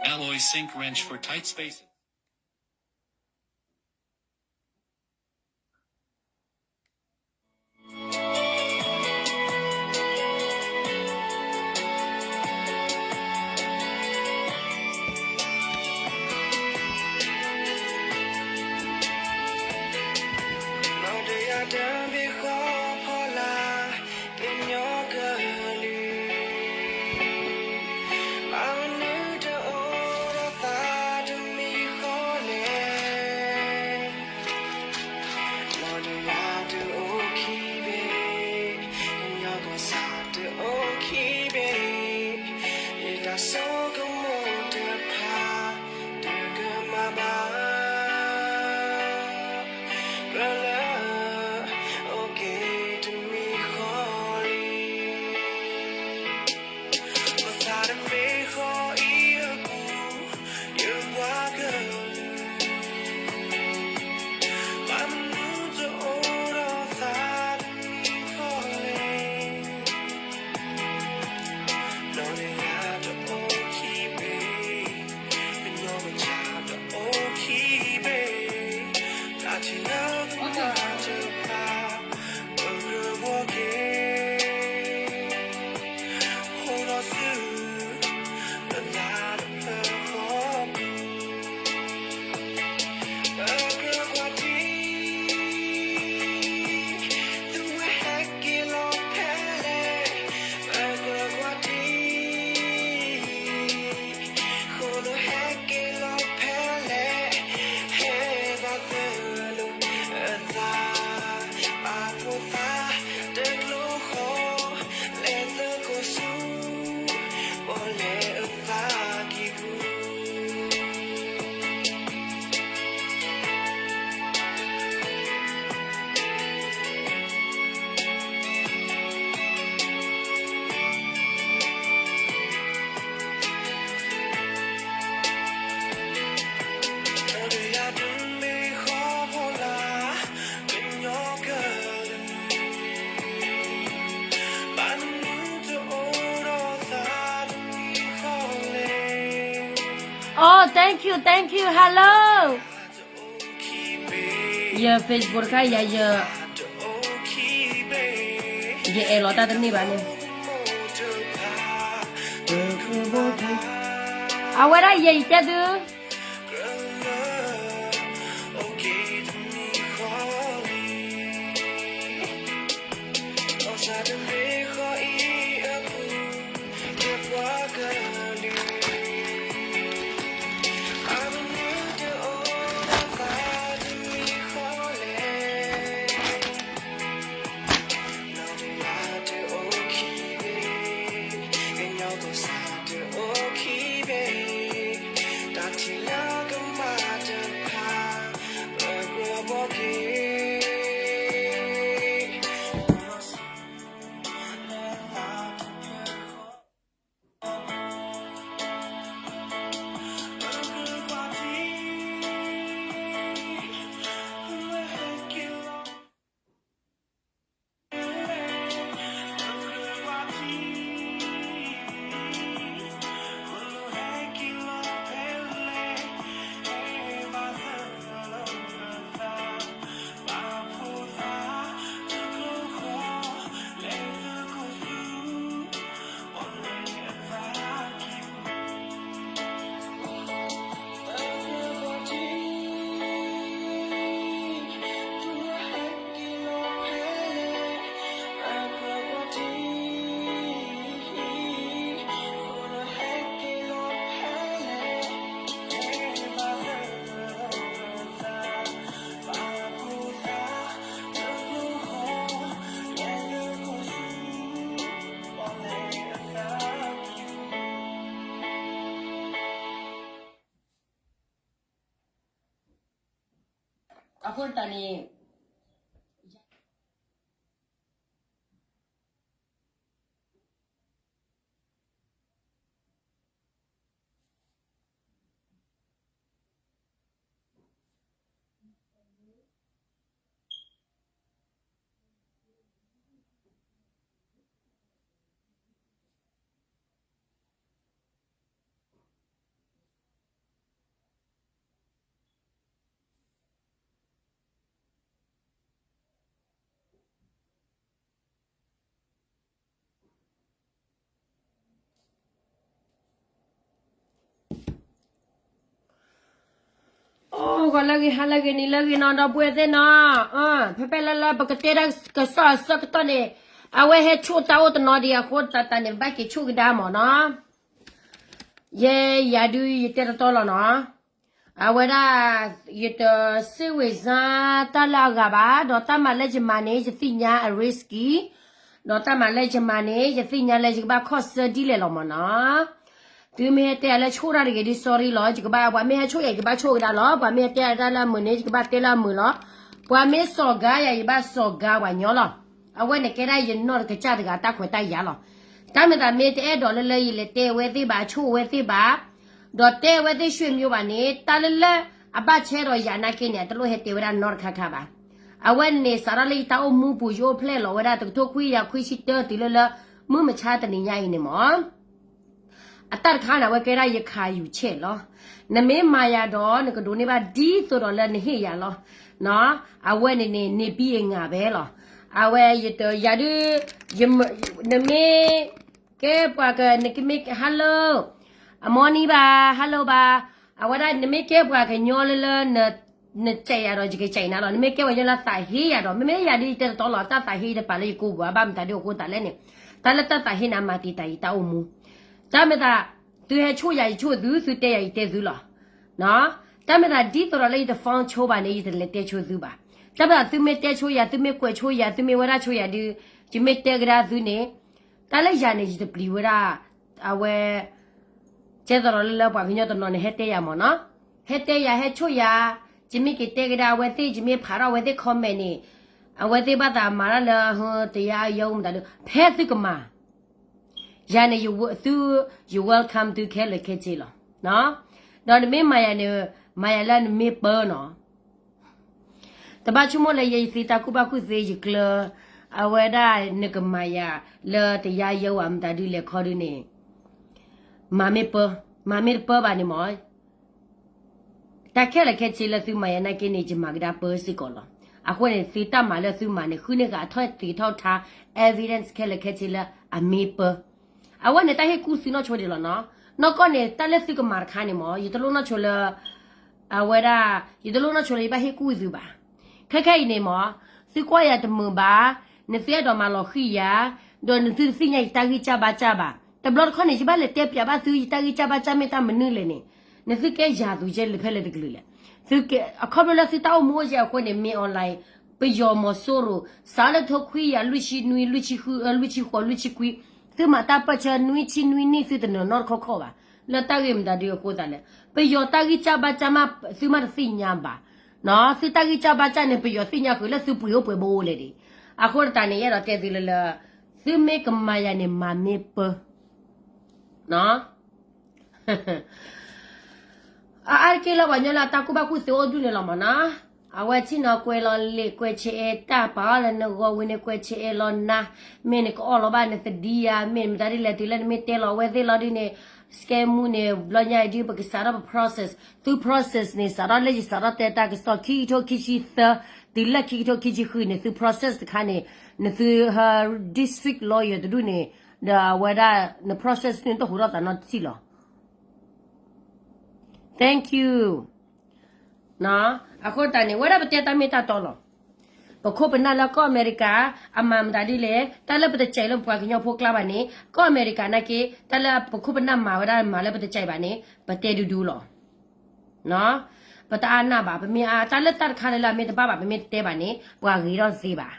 alloy sink wrench for tight spaces. နီၢ်တယၢ်တမ့ၢ်ဃီဖီလာ် ကညီကလုာ်, ဘၣ်မနုၤတအိၣ်ဒီးသးတမံၤဃီလဲၣ်. နီၢ်တယၢ်တအိၣ်ခံဘ့ၣ်, ကညီကီၢ်စဲၣ်တအိၣ်ခံဘ့ၣ်, ယတၢ်ဆိကမိၣ်တဖၣ် တကမၣ်ဘၣ် ကြၢးလၢ အိၣ်က့ၤတမံၤဃီလံ. ပသးတမ့ၢ်ဃီအံၤအပူၤ ယပှၤကလုာ်, ဘၣ်မနုၤတအိၣ်ဒီးသးတမံၤဃီလဲၣ်. နီၢ်တယၢ်တအိၣ်ခံဘ့ၣ်, ကညီကီၢ်စဲၣ်တအိၣ်ခံဘ့ၣ်, တၢ်ထံၣ်လၢကမၣ်တဖၣ် ပကြၢးဘှီက့ၤ အိၣ်ဒီးဆူ ပသးတဖျၢၣ်ဃီပူၤ, ပကြၢးကွၢ်ထံ သုဝဲဟဲက့ၤလီၤဖဲလဲၣ်, ပကြၢးကွၢ်ထံ ဃိၣ်ဒိၣ်ဟဲက့ၤလီၤဖဲလဲၣ်, ဟဲဘၣ်သၢလိာ်အသး, ပာ်ဖှိၣ်သးတကျိၤဃီ, လဲၤသကိးဆူ ပီၣ်လဲၣ်အသးကံၢ်ပူၤ အိ thank you, thank you, hello. ယ Facebook တခါယၤ ယ ယအဲၣ်လီၤတၢ်တန့ၢ်ဘၣ်န့ၣ်, အဝဲဒၣ်ယဲယတဲသု နီၢ်တယၢ်တအိၣ်ခံဘ့ၣ်, ကညီကီၢ်စဲၣ်တအိၣ်ခံဘ့ၣ်, တၢ်ထံၣ်လၢကမၣ်တဖၣ် ပကြၢးဘှီက့ၤ အဃိတၢ်န့ၣ် ဂီၤလၢအဂ့ၤ ဟါလၢအဂ့ၤ နံၤလၢအဂ့ၤနီၤ ဒီပုၢ်ဝဲၢ်သ့ၣ်နီၤ, ဖဲဖဲလၢလၢပကတဲဒၣ်ကစီၣ်အဆၢကတီၢ်န့ၣ်, အဝဲဟဲဆိၣ်တၢ်အိၣ်တနီၤဒံးအဃိသတးန့ၣ် ပဘၣ်က့ၤဆိၣ်ကဒါမ့ၢ်နီၤ, ယဲယၤဒုးယတဲတတီလီၤနီၤ, အဝဲဒၣ် ယတစ့ၣ်ဝ့ၤစါတၢ်လၢအဂၤဘၣ်, ဒီးတၢ်မၤလၢယမၤန့ၣ် ယသ့ၣ်ညါအ risky, ဒီးတၢ်မၤလၢယမၤန့ၣ် ယသ့ၣ်ညါလၢယကဘၣ်ခီၣ်ဆၢဒ်လဲၣ်လီၤမ့ၢ်နီၤ. သုမ့ၢ်ဟဲတဲယၤလၢဆိၣ်တၢ်တဂ့ၤဒုး sorry လီၤ, ယကဘၣ် ပှၤမ့ၢ်ဟဲဆိၣ်ယၤ ယကဘၣ်ဆိၣ်ကဒါလီၤ, ပှၤမ့ၢ်ဟဲတဲယၤတၢ်လၢအမုာ်န့ၣ် ယကဘၣ်တဲလၢအမုာ်လီၤ, ပှၤမ့ၢ်စီၤကၤယၤ ယဘၣ်စီၤကၤပှၤညီလီၤ. အဝဲန့ၣ်ကဲဒၣ်ယနီၢ်တကစၢ်တဂၤတၢ်ခွဲးတၢ်ယာ်လီၤ. တၢ်မ့ၢ်သးမ့ၢ်တအဲၣ်ဒိးလၢလၢယလဲၤတဲဝဲသ့ၣ်ဘၣ် ဆိၣ်ဝဲသ့ၣ်ဘၣ်, ဒီးတဲဝဲသ့ၣ် ဆွေမျိုး ဘၣ်န့ၣ် တၢ်လၢလၢအဘၣ်ဆဲဒီးယၤနာ်က့န့ၣ် အတလိၣ်ဟဲတဲဝဲဒၣ်နီတခါခါဘၣ်. အဝဲန့ၣ်စးထီၣ်လၢယတၢ်အိၣ်မူပူၤ ယအိၣ်ဖျဲၣ်လီၤဝဲဒၣ်တကထိခွံကယၤခွံဆံတၢတုၤလၢလၢ မုၢ်မဆါတနံၤညါအံၤန့ၣ်မ့ၢ် အတၢ်တခါန့ၣ် အဝဲကဲဒၣ်ယခးယူၤဆဲးလီၤ. နမ့ၢ်မၤယၤဒီး နကဒိးန့ၢ်ဘၣ်ဒ်သိးဒီးလၢနဟ့ၣ်ယၤလီၤ. အဝဲန့ၣ်န့ၣ် န့ၢ်ဘံအငၢ်ဘဲလီၤ. အဝဲယတယၤဒုး နမ့ၢ်ကဲပှၤက နကမ့ၢ် hello အ morning ဘၣ် hello ဘၣ်, အဝဲဒၣ်နမ့ၢ်ကဲပှၤကညီလၢလၢ နစဲးယၤဒီး ယကစဲးနၤလီၤ. နမ့ၢ်ကဲပှၤကညီလၢသးဟ့ယၤဒီး မ့မ့ၢ်ယၤဒုးယတဲတတီလီၤ တၢ်သးဟ့ယတပာ်လၢယကိာ်ပူၤ အဘၣ်မတၤဒုးအဃိသတးလဲၣ်န့ၣ်, တၢ်လၢတၢ်သးဟ့န့ၣ် အမၤတံာ်တာ်ယတၢ်အိၣ်မူ. တၢ်မ့ၢ်သး သုဟဲဆိၣ်ယၤယဆိၣ်သု, သုတဲယၤယတဲသုလီၤ. တၢ်မ့ၢ်သးဒ်သိးဒီးလၢယတ phone ဆိဘၣ်န့ၣ် ယတလဲၤတဲဆိသုဘၣ်. တၢ်မ့ၢ်သးသုမ့ၢ်တဲဆိယၤ သုမ့ၢ်ကွဲးဆိယၤ သုမ့ၢ်ဝဲဒၣ်ဆိယၤဒုး ယမ့ၢ်တဲကဒါသုန့ၣ်, တၢ်လၢယၤန့ၣ် ယတပျံၤဝဲဒၣ် အဝဲ ကဲသိးဒီးလၢလၢပှၤကညီတနီၤန့ၣ် ဟဲတဲယၤမ့ၢ်နီၤ, ဟဲတဲယၤ ဟဲဆိၣ်ယၤ, ယမ့ၢ်က့ၤတဲကဒါအဝဲသ့ၣ် ယမ့ၢ်ဖးထီၣ်အဝဲသ့ၣ် comment န့ၣ်, အဝဲသ့ၣ်ဘၣ်သးမၤတၢ်လၢ တယါယဲမတၤဒုး ဖဲသုကမၤ ယၤန့ၣ် သု ယ welcome သုခဲလၢာ်ခဲဆ့လီၤ. ဒီးနမ့ၢ်မၤယၤန့ၣ် မၤယၤလၢနမ့ၢ်ပၢနီၤ တဘၣ်ဆိကမိၣ်လၢယဲယသ့တၢ်ကူၣ်ဘၣ်ကူၣ်သ့ယကျၢၤ, အဝဲဒၣ်နကမၤယၤလၢတယါယဲဝဲမတၤဒုးလဲၤခီဒုးန့ၣ်, မၤမ့ၢ်ပၢ, မၤမ့ၢ်တပၢဘၣ်န့ၣ်မ့ၢ် တၢ်ခဲလၢာ်ခဲဆ့လၢသုမၤယၤနာ်က့န့ၣ် ယမၤကဒါပၢစ့ၢ်ကီးလီၤ. အဃိန့ၣ် သုတၢ်မၤလၢသုမၤန့ၣ် ဃုန့ၢ်ဃာ်အထီၣ်သ့ထီၣ်ထါ evidence ခဲလၢာ်ခဲဆ့လၢအမ့ၢ်ပၢ, အဝဲန့ၣ်တၢ်ဟ့ၣ်ကူၣ်သုနီၢ်ဆိဒံးလီၤနီၤ. နီၢ်ကီၢ်န့ၣ် တၢ်လၢသုကမၤတခါန့ၣ်မ့ၢ် ယတလိၣ်နီၢ်ဆိလၢ အဝဲဒၣ် ယတလိၣ်နီၢ်ဆိလၢယဘၣ်ဟ့ၣ်ကူၣ်သုဘၣ်. ခဲခဲအံၤန့ၣ်မ့ၢ် သုကွၢ်ယၤတမုာ်ဘၣ်, နသုအဲၣ်ဒိးမၤလီၤဃံၤယၤ, ဒီးနသုတသ့ၣ်ညါယတၢ်ဂံၢ်စၢ်ဘါစၢ်ဘၣ်. တဘျီတခီၣ်န့ၣ် ယဘၣ်လဲၤတဲပျးဘၣ်သု ယတၢ်ဂံၢ်စၢ်ဘါစၢ်မ့ၢ်တၢ်မနုၤလဲၣ်န့ၣ်, နသုကဲယၤသူယဲလၢဖဲလဲၣ်တကလုာ်လဲၣ်. သုကဲ အခီဖျိလၢသုတၢ်အိၣ်မူအိၣ်ယဲအဃိန့ၣ် မ့ၢ် online ပယီၤမီၤစိရိၤ စးလၢထိခွံယၤ လွံၢ်ဆံနွံ လွံၢ်ဆံဃု လွံၢ်ဆံဃိး လွံၢ်ဆံခွံ, သုမၤတၢ်ပၢၢ်ဆၢနွံဆံနွံနံၣ် သုတနၢၤနီတခီခီဘၣ်. လၢတၢ်ဂ့ၢ်မတၤဒုးအဃိသတးလဲၣ်, ပယီၤတၢ်ဂံၢ်စၢ်ဘါစၢ်မး သုမးတသ့ၣ်ညါဘၣ်. သုတၢ်ဂံၢ်စၢ်ဘါစၢ်န့ၣ် ပယီၤသ့ၣ်ညါဃုာ်လၢသုပှ့ၤအိၣ်ပှ့ၤဘိလဲၣ်ဒံး. အဃိသတးန့ၣ် ယအဲၣ်ဒိးတဲသုလၢလၢ သုမ့ၢ်ကမၤယၤန့ၣ် မၤမ့ၢ်ပၢ အအါတက့ၢ်လၢပှၤကညီလၢအတၢ်ကူၣ်ဘၣ်ကူၣ်သ့အိၣ်ဒူၣ်န့ၣ်လီၤမ့ၢ်နီၤ. အဝဲဆ့ၣ်နီၤကွဲးလီၤလံာ်ကွဲးဆဲးအဲၣ်တၢ်ပာ်အီၤလၢနဂီၢ် ဝံၤန့ၣ်ကွဲးဆဲးအဲၣ်လီၤနၤ, မ့ၢ်နကအီၣ်လီၤဘၣ်နသဒံယၤ မ့ၢ်မတၤဒ်လဲၣ်တုၤလၢနမ့ၢ်တဲလီၤအဝဲသ့ၣ်လီၤဒ်န့ၣ်, scam မူန့ၣ် ဘျီညါအံၤဒုး ပကစးထီၣ်ပ process, သု process န့ၣ် စးထီၣ်လၢယစးထီၣ်တဲတၢ်ကစီၣ် ခံကထိခံဆံသၢ တုၤလၢခံကထိခံဆံဃုန့ၣ် သု process တခါန့ၣ်, နသု district lawyer တဒူၣ်န့ၣ် ဒီးအဝဲဒၣ် န process န့ၣ် တဟူးထီၣ်သးနီတထံၣ်လီၤ. Thank you. အဃိသတးန့ၣ် ဝဲဒၣ်ပတဲတၢ်မ့ၢ်တၢ်တီလီၤ. ပခိၣ်ပနၢ်လၢကီၢ်အမဲရကၤ အမၤမတၤဒ်လဲၣ်, တၢ်လၢပတစဲးလၢပပှၤကညီဖိကျါဘၣ်န့ၣ် ကီၢ်အမဲရကၤနာ်က့ တၢ်လၢပခိၣ်ပနၢ်မၤဝဲဒၣ်မၤလၢပတစဲးဘၣ်န့ၣ် ပတဲဒူဒူလီၤ. ပတအါနၢ်ဘၣ်, ပမ့ၢ်အါ တၢ်လၢတၢ်တခါလၢလၢအမ့ၢ်တဘၣ်ဘၣ် ပမ့ၢ်တတဲဘၣ်န့ၣ် ပှၤဂ့ၤထီၣ်တသ့ဘၣ်.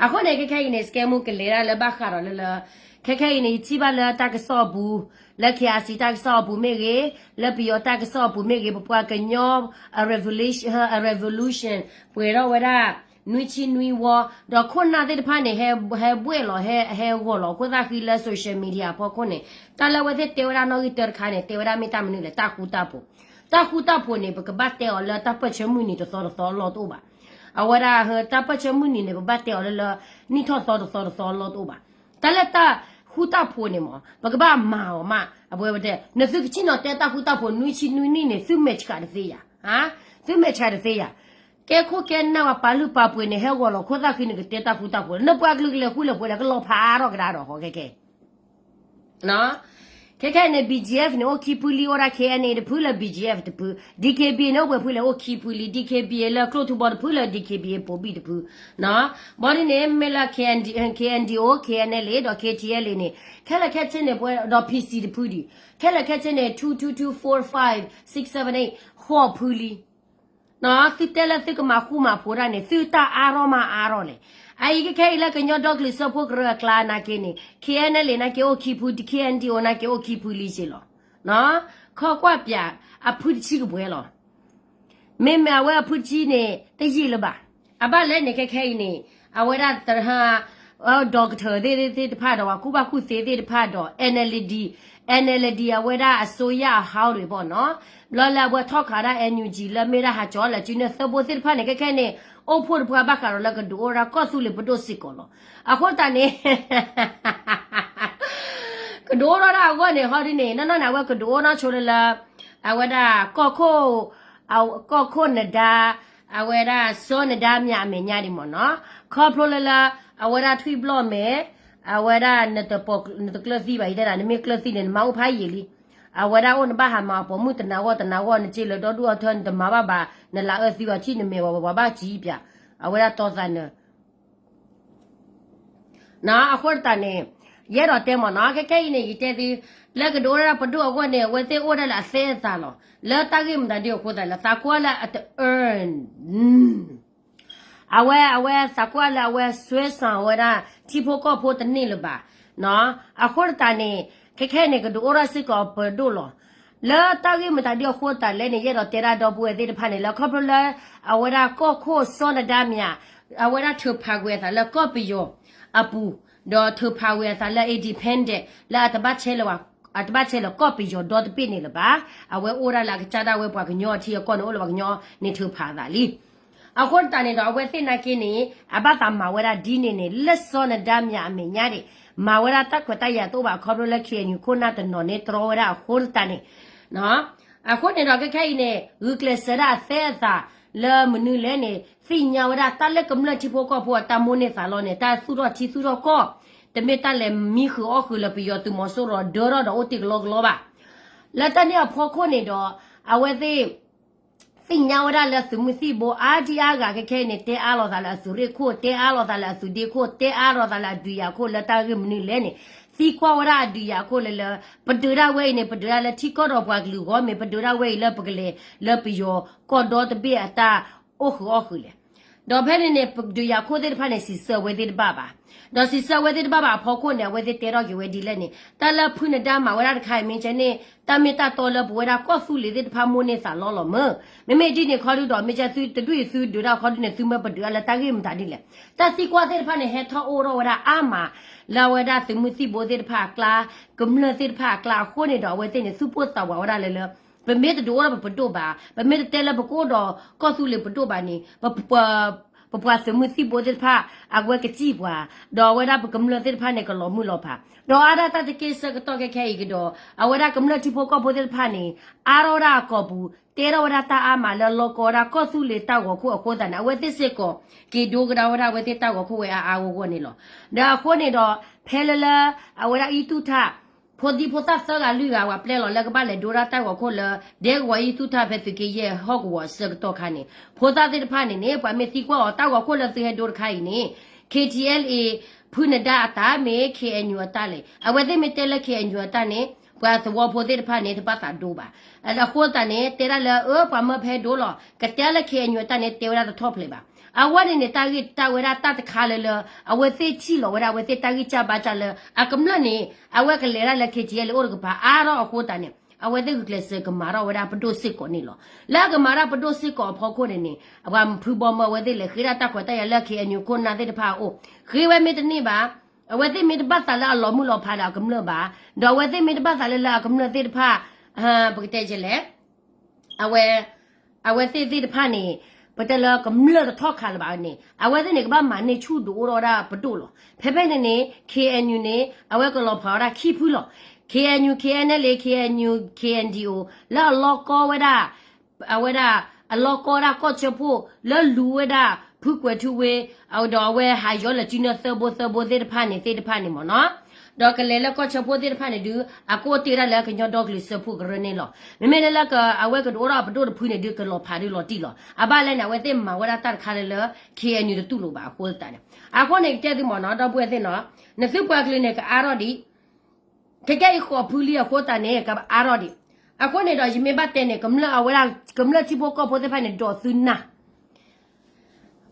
အဃိန့ၣ် ခဲခဲအံၤန့ၣ် scam မူကလဲၤဒၣ်လၢဘၣ်ဃးဒီးလၢလၢ, ခဲခဲအံၤန့ၣ် ယထံၣ်ဘၣ်လၢတၢ်ကစီၣ်အပူၤ, လၢ KIC တၢ်ကစီၣ်အပူၤမ့ၢ်ဂ့ၤ, လၢပယီၤတၢ်ကစီၣ်အပူၤမ့ၢ်ဂ့ၤ, ပပှၤကညီ အ revolution, အ revolution ပှဲၤထီၣ်ဝဲဒၣ် နွံဆံနွံဝီ, ဒီးခိၣ်နၢ်သ့ၣ်တဖၣ်န့ၣ် ဟဲဘှဲၣ်လီၤ ဟဲဂီၤလီၤ ခိၣ်သၣ်ဃံလၢ social media အဖီခိၣ်န့ၣ်, တၢ်လၢအဝဲသ့ၣ်တဲဝဲဒၣ်နီၣ်ဂံၢ်တၢတခါန့ၣ် တဲဝဲဒၣ်မ့ၢ်တၢ်မနုၤလဲၣ် တၢ်ဃူတၢ်ဖိး, တၢ်ဃူတၢ်ဖိးန့ၣ် ပကဘၣ်တဲအီၤလၢတၢ်ပၢၢ်ဆၢမုၢ်နံၤတသီတသီအလီၢ်တအိၣ်ဘၣ်. အဝဲဒၣ် တၢ်ပၢၢ်ဆၢမုၢ်နံၤန့ၣ် ပဘၣ်တဲအီၤလၢလၢ နံၣ်ထီၣ်သီတသီတသီအလီၢ်တအိၣ်ဘၣ်. တၢ်လၢတၢ်ဃူတၢ်ဖိးန့ၣ်မ့ၢ် ပကဘၣ်မၤအီၤမး အဝဲဝဲတဲ နသုကဆ့ၣ်နီၤတဲတၢ်ဃူတၢ်ဖိး နွံဆံနွံနံၣ်န့ၣ် သုမဲာ်ဆှးတသ့ယၤ, သုမဲာ်ဆှးတသ့ယၤ, ကဲခိၣ်ကဲနၢ်ဝဲပာ်လုၢ်ပာ်ပှ့ၤန့ၣ် ဟဲဂီၤလီၤခိၣ်သၣ်ဃံန့ၣ် ကတဲတၢ်ဃူတၢ်ဖိး နပှၤကလုာ်ကလဲၤဃူလဲၤဖိးလဲၤကလီၤဖးထီၣ်ကဒါဒီးဃီခဲခဲ ခဲခဲအံၤန့ၣ် B G F န့ၣ် အိၣ်ခံဖုလံ အိၣ်ဒၣ် K N A တဖုလၢ B G F တဖု, D K B A န့ၣ် အိၣ်ပှဲၤဖုလဲၣ် အိၣ်ခံဖုလံ, D K B A လၢကျိၣ်ထူဘီတဖုလၢ D K B A ပိာ်ဘံၣ်တဖု, ဘၣ်ဒ်န့ၣ် မ့ၢ်လၢ K N D, K N D O, K N L A ဒီး K T L A န့ၣ် ခဲလၢာ်ခဲဆ့န့ၣ် ပဝဲဒီး P C တဖုဒံး, ခဲလၢာ်ခဲဆ့န့ၣ် two, two, two, four, five, six, seven, eight ဃိးဖုလံ. သုတဲလၢသုကမၤဃူမၤဖိးတၢ်န့ၣ် သုတၢ်အါထီၣ်မးအါထီၣ်လဲၣ်. အအံၤခဲခဲအံၤလၢကညီဒီကလုာ်စၢဖှိၣ်ကရၢအကျါနာ်က့န့ၣ် K N L A နာ်က့အိၣ်ခံဖု, K N D O နာ်က့အိၣ်ခံဖု တဆံလံက့လီၤ. ခီကွၢ်ပၠး အဖုတဆံကပှဲၤလီၤ. မ့မ့ၢ်အဝဲအဖုတဆံန့ၣ် တယံာ်လၢၤဘၣ်. အဘၣ်လဲၣ်န့ၣ် ခဲခဲအံၤန့ၣ် အဝဲဒၣ်တဟါ ဒီကထၢၣ်သ့ၣ်သ့ၣ်တဖၣ်ဒီး ပှၤကူၣ်ဘၣ်ကူၣ်သ့သ့ၣ်တဖၣ်ဒီး N L D, N L D အဝဲဒၣ်အစိုးရအဟောင်းတွေပေါ့နော်, ဘျီလၢအဝဲထီၣ်ခးဒၣ် N U G လၢမ့ၢ်ဒၣ်ဟးကၠီလၢစုနၢသၢဘိသ့ၣ်တဖၣ်န့ၣ် ခဲခဲန့ၣ် အိၣ်ဖှိၣ်တပှၢ်ဘၣ်ဃးဒီးလၢကဒုးအိၣ်ဒၣ်ကီၢ်သူလ့ၤပဒိၣ်စ့ၢ်ကီးလီၤ. အဃိသတးန့ၣ် ကဒုးအိၣ်ထီၣ်ဒၣ်အဂီၢ်န့ၣ် ဟီဒ်န့ၣ် နီၢ်နီၢ်န့ၣ် အဝဲကဒုးအိၣ်နီၢ်ဆိလၢလၢ အဝဲဒၣ်ကီၢ်ခိၣ် ကီၢ်ခိၣ်နဒါ အဝဲဒၣ်စီၤနဒါမၠးအမဲာ်ညါဒံးမ့ၢ်နီၤ, ခီဖျိလၢလၢ အဝဲဒၣ်ထွံၣ်ဘျီၣ်မဲာ် အဝဲဒၣ် နတကျၢၢ်သံဘၣ်အံၤတဲဒၣ် နမ့ၢ်ကျၢၢ်သံန့ၣ် နမၤအိၣ်ဖးယံာ်လံ, အဝဲဒၣ်အိၣ်နဘၣ်ဟးမၤအပိာ်မုၣ်တနၤဂီၢ်တနၤဂီၢ် နစ့လၢဒီဒူၣ်အီထၢ နတမၤဘၣ်ဘၣ် နလၤအၢသံဝဲထံၣ်နမဲာ်ဝဲ ပှၤဘၣ်စံးပၠး အဝဲဒၣ်တီသးနၢၤ အဃိသတးန့ၣ် ယအဲၣ်ဒိးတဲမ့ၢ်နီၤ ခဲခဲအံၤန့ၣ် ယတဲသု လၢကဒုးအိၣ်ဒၣ်ပဒိၣ်အဂီၢ်န့ၣ် အဝဲသ့ၣ်အိၣ်ဒၣ်လၢအသဲအသးလီၤ. လၢတၢ်ဂ့ၢ်မတၤဒ်အဃိသတးလၢ သးကွၢ်လၢအတ earn အဝဲ အဝဲသးကွၢ်လၢအဝဲ စွဲဆောင် အဝဲဒၣ် ထံဖိကီၢ်ဖိတန့ၢ်လၢၤဘၣ်. အဃိသတးန့ၣ် ခဲခဲအံၤန့ၣ် ကဒုးအိၣ်ထီၣ်စ့ၢ်ကီးပဒိၣ်လီၤ. လၢတၢ်ဂ့ၢ်မတၤဒ်အဃိသတးလဲၣ်န့ၣ် ယအဲၣ်ဒိးတဲဒၣ်ဒီပုၢ်ဝဲၢ်သ့ၣ်တဖၣ်န့ၣ် လၢခီဖျိလၢ အဝဲဒၣ်ကီၢ်ခိၣ်စီၤနဒါမၠး အဝဲဒၣ်ထုးဖးကွံာ်အသးလၢကီၢ်ပယီၤအပူၤ ဒီးထုးဖးကွံာ်အသးလၢ independent လၢအတဘၣ်ဆဲးလၢ အတဘၣ်ဆဲးလၢကီၢ်ပယီၤဒီတဘ့ၣ်န့ၣ်လၢၤဘၣ်. အဝဲအိၣ်ဒၣ်လၢအကစၢ်ဒၣ်ဝဲပှၤကညီအထံအကီၢ်န့ၣ် အိၣ်လၢပှၤကညီန့ၣ်ထုးဖးအသးလံ. အဃိသတးန့ၣ်ဒီး အဝဲသ့ၣ်နာ်က့န့ၣ် အဘၣ်သးမၤဝဲဒၣ်ဒ်န့ၣ်န့ၣ် လၢစီၤနဒါမၠးအမဲာ်ညါန့ၣ် မၤဝဲဒၣ်တၢ်ခွဲးတၢ်ယာ်တအိၣ်ဘၣ် ခီဖျိလၢ K N U ခိၣ်နၢ်တနီၤန့ၣ်တြီဝဲဒၣ်အဃိသတးန့ၣ် အဃိန့ၣ်ဒီး ခဲခဲအံၤန့ၣ် ဂုာ်ကျဲးစၢးဒၣ်အသဲအသးလၢမနုၤလဲၣ်န့ၣ် သ့ၣ်ညါဝဲဒၣ်တၢ်လၢကမျၢၢ်ထံဖိကီၢ်ဖိအတၢ်မိၣ်န့ၢ်သးလီန့ၣ် တၢ်သူၣ်ထီၣ်ထံသူၣ်ထီၣ်ကီၢ် တမ့ၢ်တၢ်လဲၤမံဃုာ်အီၣ်ဃုာ်လၢပယီၤသုးမီၤစိရိၤ ဒၢထီၣ်ဒီးအိၣ်တ့ၢ်ကလီကလီဘၣ်. လၢတၢ်န့ၣ်အဖီခိၣ်န့ၣ်ဒီး အဝဲသ့ၣ် သ့ၣ်ညါဝဲဒၣ်လၢသုးမုၢ်သံၣ်ဘိအါဒံအါဂၤခဲခဲအံၤန့ၣ် တဲအါလိာ်သးလၢအသုးရ့ၣ်ခိၣ် တဲအါလိာ်သးလၢအသုးဒ့ခိၣ် တဲအါလိာ်သးလၢအဒုးယၤခိၣ်လၢတၢ်ဂ့ၢ်မနုၤလဲၣ်န့ၣ် သံကွၢ်ဝဲဒၣ်အဒုးယၤခိၣ်လၢလၢ ပဒုးဒၣ်ဝဲအံၤန့ၣ် ပဒုးဒၣ်လၢထံကီၢ်ဒီးပှၤကလုာ်ဂီၢ်မ့ၢ် ပဒုးဒၣ်ဝဲအံၤလၢပကလဲၤလၢပယီၤကီၢ်ဒီတဘ့ၣ်အတၢ်အိၣ်ဃုာ်အီၣ်ဃုာ်လဲၣ်. ဒီးဖဲန့ၣ်န့ၣ် ပဒုးယၤခိၣ်သ့ၣ်တဖၣ်န့ၣ် စံးဆၢဝဲသ့ၣ်တဘၣ်ဘၣ်. ဒီးစံးဆၢဝဲသ့ၣ်တဘၣ်ဘၣ်အဖီခိၣ်န့ၣ် အဝဲသ့ၣ်တဲထီၣ်က့ၤဝဲဒ်လဲၣ်န့ၣ် တၢ်လၢဖုနဒါမၤဝဲဒၣ်တခါအံၤ မ့ၢ်ကဲန့ၣ် တၢ်မ့ၢ်တၢ်တီလၢပဝဲဒၣ်ကီၢ်သူလ့ၤသ့ၣ်တဖၣ်မိၣ်န့ၢ်သးလီလီၤမၢ်. မ့မ့ၢ်ဒ်န့ၣ်ခီဒုဒီး မ့ၢ်ကဲသုတဒူၣ်အံၤသုဒုးဒၣ်ခီဒုန့ၣ် သုမ့ၢ်ပဒုးဒၣ်လၢတၢ်ဂ့ၢ်မတၤဒ်လဲၣ်. တၢ်သံကွၢ်သ့ၣ်တဖၣ်န့ၣ် ဟဲထီၣ်အိၣ်ထီၣ်ဝဲဒၣ်အါမး လၢအဝဲဒၣ်သုးမုၢ်သံၣ်ဘိသ့ၣ်တဖၣ်အကျါ ကမျၢၢ်သ့ၣ်တဖၣ်အကျါအဃိန့ၣ်ဒီး အဝဲသ့ၣ်န့ၣ် သူၣ်ပိၢ်သးဝးဝဲဒၣ်လၢလၢ ပမ့ၢ်တဒုးအိၣ်ထီၣ်ပပဒိၣ်ဘၣ် ပမ့ၢ်တတဲလၢပကအိၣ်ဒီးကီၢ်သူလ့ၤပဒိၣ်ဘၣ်န့ၣ် ပပှၤသုးမုၢ်သံၣ်ဘိသ့ၣ်တဖၣ် အဝဲကစံၣ်ပှၤ ဒီးအဝဲဒၣ်ပကမျၢၢ်သ့ၣ်တဖၣ်န့ၣ် ကလီၤမုၢ်လီၤဖး ဒီးအါဒၣ်တၢ်တက့ၢ်ဆၢကတီၢ်ခဲခဲအံၤကဒီး အဝဲဒၣ်ကမျၢၢ်ထံဖိကီၢ်ဖိသ့ၣ်တဖၣ်န့ၣ် အါထီၣ်ဝဲဒၣ်အကိာ်ပူၤ တဲထီၣ်ဝဲဒၣ်တၢ်အါမးလၢလီကီဝဲဒၣ်ကီၢ်သူလ့ၤတၢ်ဂီၤခိၣ်အဃိသတးန့ၣ် အဝဲသ့ၣ်စ့ၢ်ကီး က့ၤဒိကဒါဝဲဒၣ်အဝဲသ့ၣ်တၢ်ဂီၤခိၣ်ဝဲအါအါဂီၢ်ဂီၢ်န့ၣ်လီၤ. ဒီးအဃိန့ၣ်ဒီး ဖဲလၢလၢ အဝဲဒၣ်အံၣ်သူၣ်ထၣ် ဖိဒံဖိသၣ်သၢဂၤလွံၢ်ဂၤ ပှၤပျဲလီၤလၢကဘၣ်လဲၤဒိတၢ်ဂီၤခိၣ်လၢ ဒဲကဝီၤအံၣ်သူၣ်ထၣ်ဖဲသုးက့ယဲၢ်ဟီၣ်ကဝီၤအဆၢကတီၢ်ခါန့ၣ် ဖိသၣ်သ့ၣ်တဖၣ်န့ၣ်န့ၣ် ပှၤမ့ၢ်သံကွၢ်အီၤတၢ်ဂီၤခိၣ်လၢသုဟဲဒိတခါအံၤန့ၣ် K T L A ဖုနဒါအတၢ်မ့ၢ် K N U အတၢ်လဲၣ်. အဝဲသ့ၣ်မ့ၢ်တဲလၢ K N U အတၢ်န့ၣ် ပှၤသဝီဖိသ့ၣ်တဖၣ်န့ၣ် တဘၣ်သးဒိဘၣ်. အဃိသတးန့ၣ် တဲဒၣ်လၢအၢ ပှၤမၢဖဲဒိလီၤ ကတဲလၢ K N U အတၢ်န့ၣ် တဲဝဲဒၣ်တထီၣ်ဖျဲးဘၣ်. အဝဲန့ၣ်န့ၣ် တၢ်ဂ့ၢ်တၢ်ဝဲဒၣ်တၢ်တခါလၢလၢ အဝဲသ့ၣ်ထံၣ်လီၤဝဲဒၣ် အဝဲသ့ၣ်တၢ်ဂံၢ်စၢ်ဘါစၢ်လၢ အကမျၢၢ်န့ၣ် အဝဲကလဲၤဒၣ်လၢ K T L A အိၣ်တကပၤအါထီၣ်အဃိသတးန့ၣ် အဝဲသ့ၣ်ဂုာ်ကျဲးစၢးကမၤထီၣ်ဝဲဒၣ်ပဒိၣ်စ့ၢ်ကီးန့ၣ်လီၤ. လၢအကမၤဒၣ်ပဒိၣ်စ့ၢ်ကီးအဖီခိၣ်န့ၣ်န့ၣ် အပှၤဖုဘီမၢအဝဲသ့ၣ်လဲၤဃ့ဒၣ်တၢ်ခွဲးတၢ်ယာ်လၢ K N U ခိၣ်နၢ်သ့ၣ်တဖၣ်အအိၣ် ဃ့ဝဲမ့ၢ်တန့ၢ်ဘၣ် အဝဲသ့ၣ်မ့ၢ်တဘၣ်သးလၢအလီၤမုၢ်လီၤဖးဒီးအကမျၢၢ်ဘၣ်, ဒီးအဝဲသ့ၣ်မ့ၢ်တဘၣ်သးလၢလၢအကမျၢၢ်သ့ၣ်တဖၣ် ပကတဲလဲၣ် အဝဲ အဝဲသ့ၣ်သ့ၣ်တဖၣ်န့ၣ် ပတဲလၢကမျၢၢ်တထီၣ်ခးလၢၤဘၣ်န့ၣ် အဝဲသ့ၣ်န့ၣ် ကဘၣ်မၤန့ၢ်ဆူၣ်ဒုးအိၣ်ထီၣ်ဝဲဒၣ်ပဒိၣ်လီၤ. ဖဲဖဲန့ၣ်န့ၣ် K N U န့ၣ် အဝဲကလီၤဖးဝဲဒၣ်ခံဖုလီၤ. K N U, K N L A, K N U, K N D O လၢအလီၤကီဝဲဒၣ် အဝဲဒၣ် အလီၤကီဝဲဒၣ်ကီၢ်စၢဖှိၣ် လၢလူၤဝဲဒၣ် ဖုကွဲၤထူဝ့ ဒီးအဝဲဟးယီၤလၢစုနၢသၢဘိသၢဘိသ့ၣ်တဖၣ်န့ၣ် သ့ၣ်တဖၣ်န့ၣ်မ့ၢ်နီၤ. ဒီးကလဲၤလၢကီၢ်ဆၢဖိသ့ၣ်တဖၣ်န့ၣ်ဒုး အကအိၣ်တ့ၢ်ဝဲဒၣ်လၢကညီဒီကလုာ်စၢဖှိၣ်ကရၢန့ၣ်လီၤ. မ့မ့ၢ်လၢလၢအဝဲကဒုးအိၣ်ထီၣ်အပဒိၣ်တဖုန့ၣ်ဒုး ကလီၤဖးဒုးလီၤတံၢ်လီၤ. အဘၣ်လဲၣ်န့ၣ် အဝဲသ့ၣ်မၤဝဲဒၣ်တၢ်တခါလၢလၢ ခ့ၣ်အဲၣ်ယူၣ် တတူၢ်လိာ်ဘၣ်အဃိသတးန့ၣ်, အဃိန့ၣ် ကတဲသုမ့ၢ်နီၤ ဒီပုၢ်ဝဲၢ်သ့ၣ်နီၤ, နသုပှၤကလုာ်န့ၣ် ကအါထီၣ်ဒံး, ခဲကဲအံၤဃိးဖုလံအဃိသတးန့ၣ် ကအါထီၣ်ဒံး. အဃိန့ၣ်ဒီး ယမ့ၢ်ဘၣ်တဲန့ၣ် ကမျၢၢ်အဝဲဒၣ် ကမျၢၢ်ထံဖိကီၢ်ဖိသ့ၣ်တဖၣ်န့ၣ် ဒိးသုနၢ်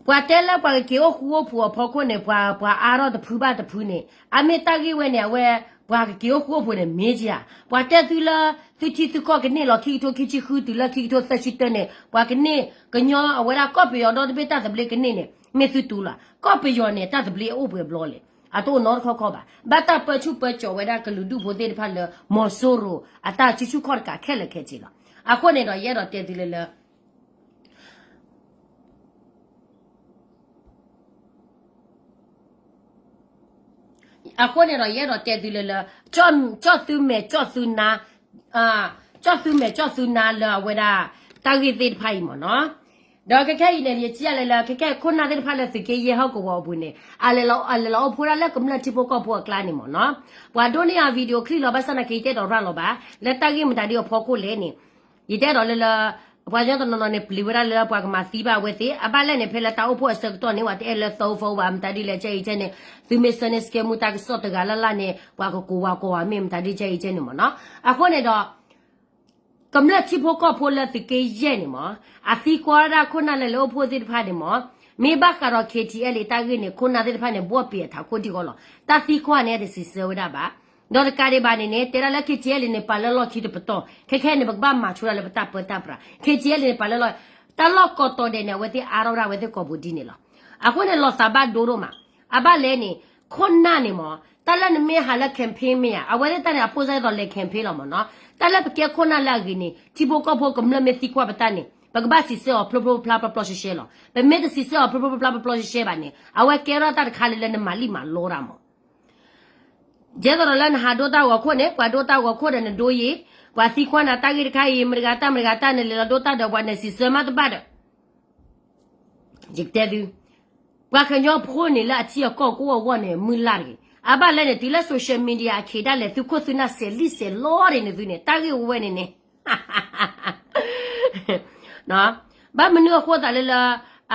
ပှၤတဲလၢပှၤကက့ၤအိၣ်ဃူအိၣ်ဖိးအဖီခိၣ်န့ၣ် ပှၤ ပှၤအါထီၣ်တဖုဘၣ်တဖုန့ၣ် အမ့ၢ်တၢ်ဂ့ၢ်ဝဲန့ၣ် အဝဲ ပှၤကက့ၤအိၣ်ဃူအိၣ်ဖိးန့ၣ် မ့ၢ်ဧါ, ပှၤတဲသုလၢ သုထံသုကီၢ်ကန့ၢ်လီၤ ခံကထိခံဆံဃုတုၤလၢခံကထိသၢဆံတၢန့ၣ် ပှၤကန့ၢ် ကညီအဝဲဒၣ်ကီၢ်ပယီၤဒီတဘ့ၣ်တၢ်သဘျ့ကန့ၢ်န့ၣ် မ့ၢ်သုတူၢ်လီၤ. ကီၢ်ပယီၤန့ၣ် တၢ်သဘျ့အအိၣ်ပှဲၤဘျီလဲၣ်, အတအိၣ်နီတခီခီဘၣ်. ဘၣ်တၢ်ပၢဆူၣ်ပၢကၠီၤဝဲဒၣ်ကလုာ်ဒူၣ်ဖိသ့ၣ်တဖၣ်လၢ မီၤစိရိၤ အတၢ်ဆူၣ်ဆူၣ်ခီၣ်တကးခဲလၢာ်ခဲဆ့လီၤ. အဃိန့ၣ်ဒီး ယအဲၣ်ဒိးတဲသုလၢလၢ အဃိန့ၣ်ဒီး ယအဲၣ်ဒိးတဲသုလၢလၢ ကၠီၣ်သုမဲာ်ကၠီၣ်သုနါ, ကၠီၣ်သုမဲာ်ကၠီၣ်သုနါလၢအဝဲဒၣ် တၢ်ဂ့ၢ်သ့ၣ်တဖၣ်အံၤမ့ၢ်နီၤ. ဒီးခဲခဲအံၤန့ၣ် ယထံၣ်လၢလၢ ခဲခဲခိၣ်နၢ်သ့ၣ်တဖၣ်လၢသုးက့ယဲၢ်ဟီၣ်ကဝီၤအပူၤန့ၣ် အလဲၤလီၤအိၣ်ဖှိၣ်ဒၣ်လၢကမျၢၢ်ထံဖိကီၢ်ဖိအကျါန့ၣ်မ့ၢ်နီၤ. ပှၤဒိးန့ၢ်အ video clip လီၤ ဘၣ်ဆၣ်သနာ်က့ ယတအဲၣ်ဒိးရၤလီၤဘၣ် လၢတၢ်ဂ့ၢ်မတၤဒ်အဖီခိၣ်လဲၣ်န့ၣ် ယတအဲၣ်ဒိးလၢလၢ ပှၤကညီတနီၤနီၤန့ၣ် ပျံၤဝဲဒၣ်လၢပှၤကမၤသံဘၣ်အဝဲသ့ၣ် အဘၣ်လဲၣ်န့ၣ် ဖဲလၢတၢ်အိၣ်ဖှိၣ်အဆၢကတီၢ်န့ၣ် ပှၤတအဲၣ်လၢသီဖိဘၣ် မတၤဒ်လဲၣ်ကဲအံၤကဲန့ၣ် သုမ့ၢ်ဆၢန့ၢ်စကဲမူတၢ်ကစီၣ်တဂၤလၢ်လၢ်န့ၣ် ပှၤကကိးဝၤကိးဝၤမ့ၢ်မတၤဒ်ကဲအံၤကဲန့ၣ်မ့ၢ်နီၤ. အဃိန့ၣ်ဒီး ကမျၢၢ်ထံဖိကီၢ်ဖိလၢသုးက့ယဲၢ်န့ၣ်မ့ၢ် အသံကွၢ်ဝဲဒၣ်ခိၣ်နၢ်လၢလဲၤအိၣ်ဖှိၣ်သ့ၣ်တဖၣ်န့ၣ်မ့ၢ် မ့ၢ်ဘၣ်ဃးဒီး KTLA တၢ်ဂ့ၢ်န့ၣ် ခိၣ်နၢ်သ့ၣ်တဖၣ်န့ၣ် ဘှီၣ်ပ့ၤအထးခိၣ်ဒံၣ်ဃီလီၤ. တၢ်သံကွၢ်န့ၣ် တစံးဆၢဝဲဒၣ်ဘၣ်. ဒီးတကးဒံးဘၣ်န့ၣ်န့ၣ် တဲဒၣ်လၢ KTLA န့ၣ် ပာ်လၢလီၢ်ခံတပတီၢ် ခဲခဲန့ၣ် ပကဘၣ်မၤဆိဒၣ်လၢပတၢ်ပၢတၢ်ပြး KTLA န့ၣ် ပာ်လၢလီၢ် တၢ်လီၢ်ကိးတီၤဒဲးန့ၣ် အဝဲသ့ၣ်အါထီၣ်ဝဲဒၣ်အဝဲသ့ၣ်ကိာ်ပူၤဒ်န့ၣ်လီၤ. အဃိန့ၣ် လီၤသးဘၣ်ဒိဒိၣ်မး အဘၣ်လဲၣ်န့ၣ် ခိၣ်နၢ်န့ၣ်မ့ၢ် တၢ်လၢနမ့ၢ်ဟးလၢ campaign မ့ၢ်ဧါ အဝဲသ့ၣ်တၢ်န့ၣ် အပိၢ်စၢ်ဒ်သိးလဲၤ campaign လီၤမ့ၢ်နီၤ. တၢ်လၢပကဲခိၣ်နၢ်လၢအဂ့ၤန့ၣ် ထံဖိကီၢ်ဖိကမျၢၢ်မ့ၢ်သံကွၢ်ပတၢ်န့ၣ် ပကဘၣ်စံးဆၢအီၤဖျိဖျိဖျါဖျါပျီပျီရှဲရှဲလီၤ. ပမ့ၢ်တစံးဆၢအီၤဖျိဖျိဖျါဖျါပျီပျီရှဲရှဲဘၣ်န့ၣ် အဝဲကဲထီၣ်တၢ်တခါလၢလၢနမၤလံၣ်မၤလီတၢ်မ့ၢ် ဒ်သိးဒီးလၢနဟးဒိတၢ်ဂီၤခိၣ်န့ၣ် ပှၤဒိတၢ်ဂီၤခိၣ်ဒီးနဒိယံၤ, ပှၤသံကွၢ်နၤတၢ်ဂ့ၢ်တခါအံၤ မတၤတဂၤတၢ်မတၤတဂၤတၢ် နလဲၤလီၤဒိတၢ်ဒီးပှၤ နစံးဆၢမးတဘၣ်ဒီး ယကတဲသု, ပှၤကညီဖိန့ၣ်လၢအထံအကီၢ်ကအိၣ်အဂီၢ်န့ၣ် မုၢ်လၢ်တဂ့ၤ. အဘၣ်လဲၣ်န့ၣ် တုၤလၢ social media အခ့ဒၣ်လဲာ် သုခိၣ်သုနၢ်စဲးလံၣ်စဲးလီတ့ၢ်န့ၣ်သုန့ၣ် တၢ်ဂ့ၢ်ဝဲန့ၣ်န့ၣ် ဘၣ်မနုၤအဃိသးလၢလၢ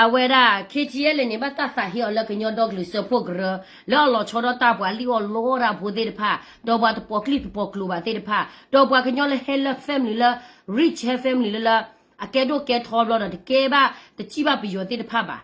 အဝဲဒၣ် KTLA န့ၣ် ဘၣ်တၢ်သးဟ့အီၤလၢကညီဒီကလုာ်စၢဖှိၣ်ကရၢ, လၢအလီၤဆီဒၣ်တၢ်ပှၤလံၣ်အီၣ်လီတၢ်ဖိသ့ၣ်တဖၣ်, ဒီးပှၤတပိာ်ကျံၣ်တပိာ်ကျိၤဘၣ်သ့ၣ်တဖၣ်, ဒီးပှၤကညီလၢဟဲလၢ family လၢ rich ဟဲ family လၢလၢ အကဲဒိၣ်ကဲထီဘျီဒီး တကဲဘၣ်တစံၣ်ဘၣ်ပယီၤသ့ၣ်တဖၣ်ဘၣ်.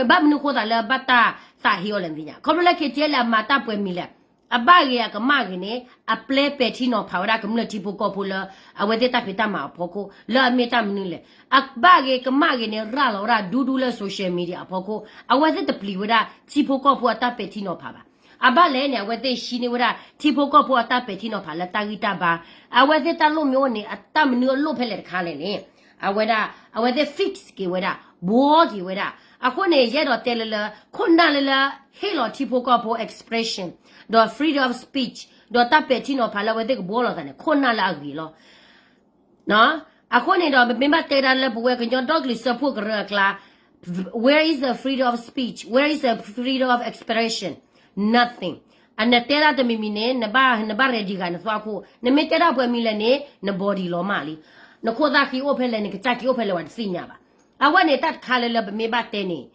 ဘၣ်မနုၤအဃိသးလၢဘၣ်တၢ်သးဟ့အီၤလဲၣ်နသ့ၣ်ညါ, ခီဖျိလၢ KTLA အမၤတၢ်ပှဲၤမံၤလဲၣ် အဘၣ်ဂ့ၤအကမၣ်ဂ့ၤန့ၣ် အပျဲပဲာ်ထံနီၤဖးဝဲဒၣ်ကမျၢၢ်ထံဖိကီၢ်ဖိလၢ အဝဲသ့ၣ်တၢ်ဖံးတၢ်မၤအဖီခိၣ် လၢအမ့ၢ်တၢ်မနုၤလဲၣ်. အဘၣ်ဂ့ၤကမၣ်ဂ့ၤန့ၣ် ရၤလီၤဝဲဒၣ်ဒူဒူလၢ social media အဖီခိၣ် အဝဲသ့ၣ်တပျံၤဝဲဒၣ်ထံဖိကီၢ်ဖိအတၢ်ပဲာ်ထံနီၤဖးဘၣ်. အဘၣ်လဲၣ်န့ၣ် အဝဲသ့ၣ်ဟံးန့ၢ်ဝဲဒၣ်ထံဖိကီၢ်ဖိအတၢ်ပဲာ်ထံနီၤဖးလၢတၢ်ဂံၢ်တၢ်ဘါ, အဝဲသ့ၣ်တၢ်လိၣ်မ့ၢ်အိၣ်န့ၣ် အတၢ်မနုၤအလိၣ်ဖဲလဲၣ်တခါလဲၣ်န့ၣ် အဝဲဒၣ် အဝဲသ့ၣ် fix က့ၤဝဲဒၣ် ဘှီက့ၤဝဲဒၣ်. အဃိန့ၣ် ယအဲၣ်ဒိးတဲလၢလၢ ခိၣ်နၢ်လၢလၢ ဟ့ၣ်လီၤထံဖိကီၢ်ဖိ expression ဒီး freedom of speech ဒီးတၢ်ပဲာ်ထံနီၤဖးလၢအဝဲသ့ၣ်ကဘှီလီၤသးန့ၣ် ခိၣ်နၢ်လၢအဂ့ၤလီၤ. အဃိန့ၣ်ဒီး ပမ့ၢ်ဘၣ်တဲဒၣ်လၢပဝဲကညီဒီကလုာ်စၢဖှိၣ်ကရၢအကျါ where is the freedom of speech? Where is the freedom of expression? Nothing. အနတဲဒၣ်တမံၤမံၤန့ၣ် နဘၣ် နဘၣ် ready ဂၤနသွၣ်ခိၣ်, နမ့ၢ်တဲဒၣ်ပှဲၤမံၤလဲၣ်န့ၣ် န body လီၤမၢ်လံ, နခိၣ်သၣ်ဃံအိၣ်ဖဲလဲၣ် နကစၢ်က့ၤအိၣ်ဖဲလဲၣ် ပှၤတသ့ၣ်ညါဘၣ်. အဝဲန့ၣ်တၢ်တခါလၢလၢပမ့ၢ်ဘၣ်တဲန့ၣ်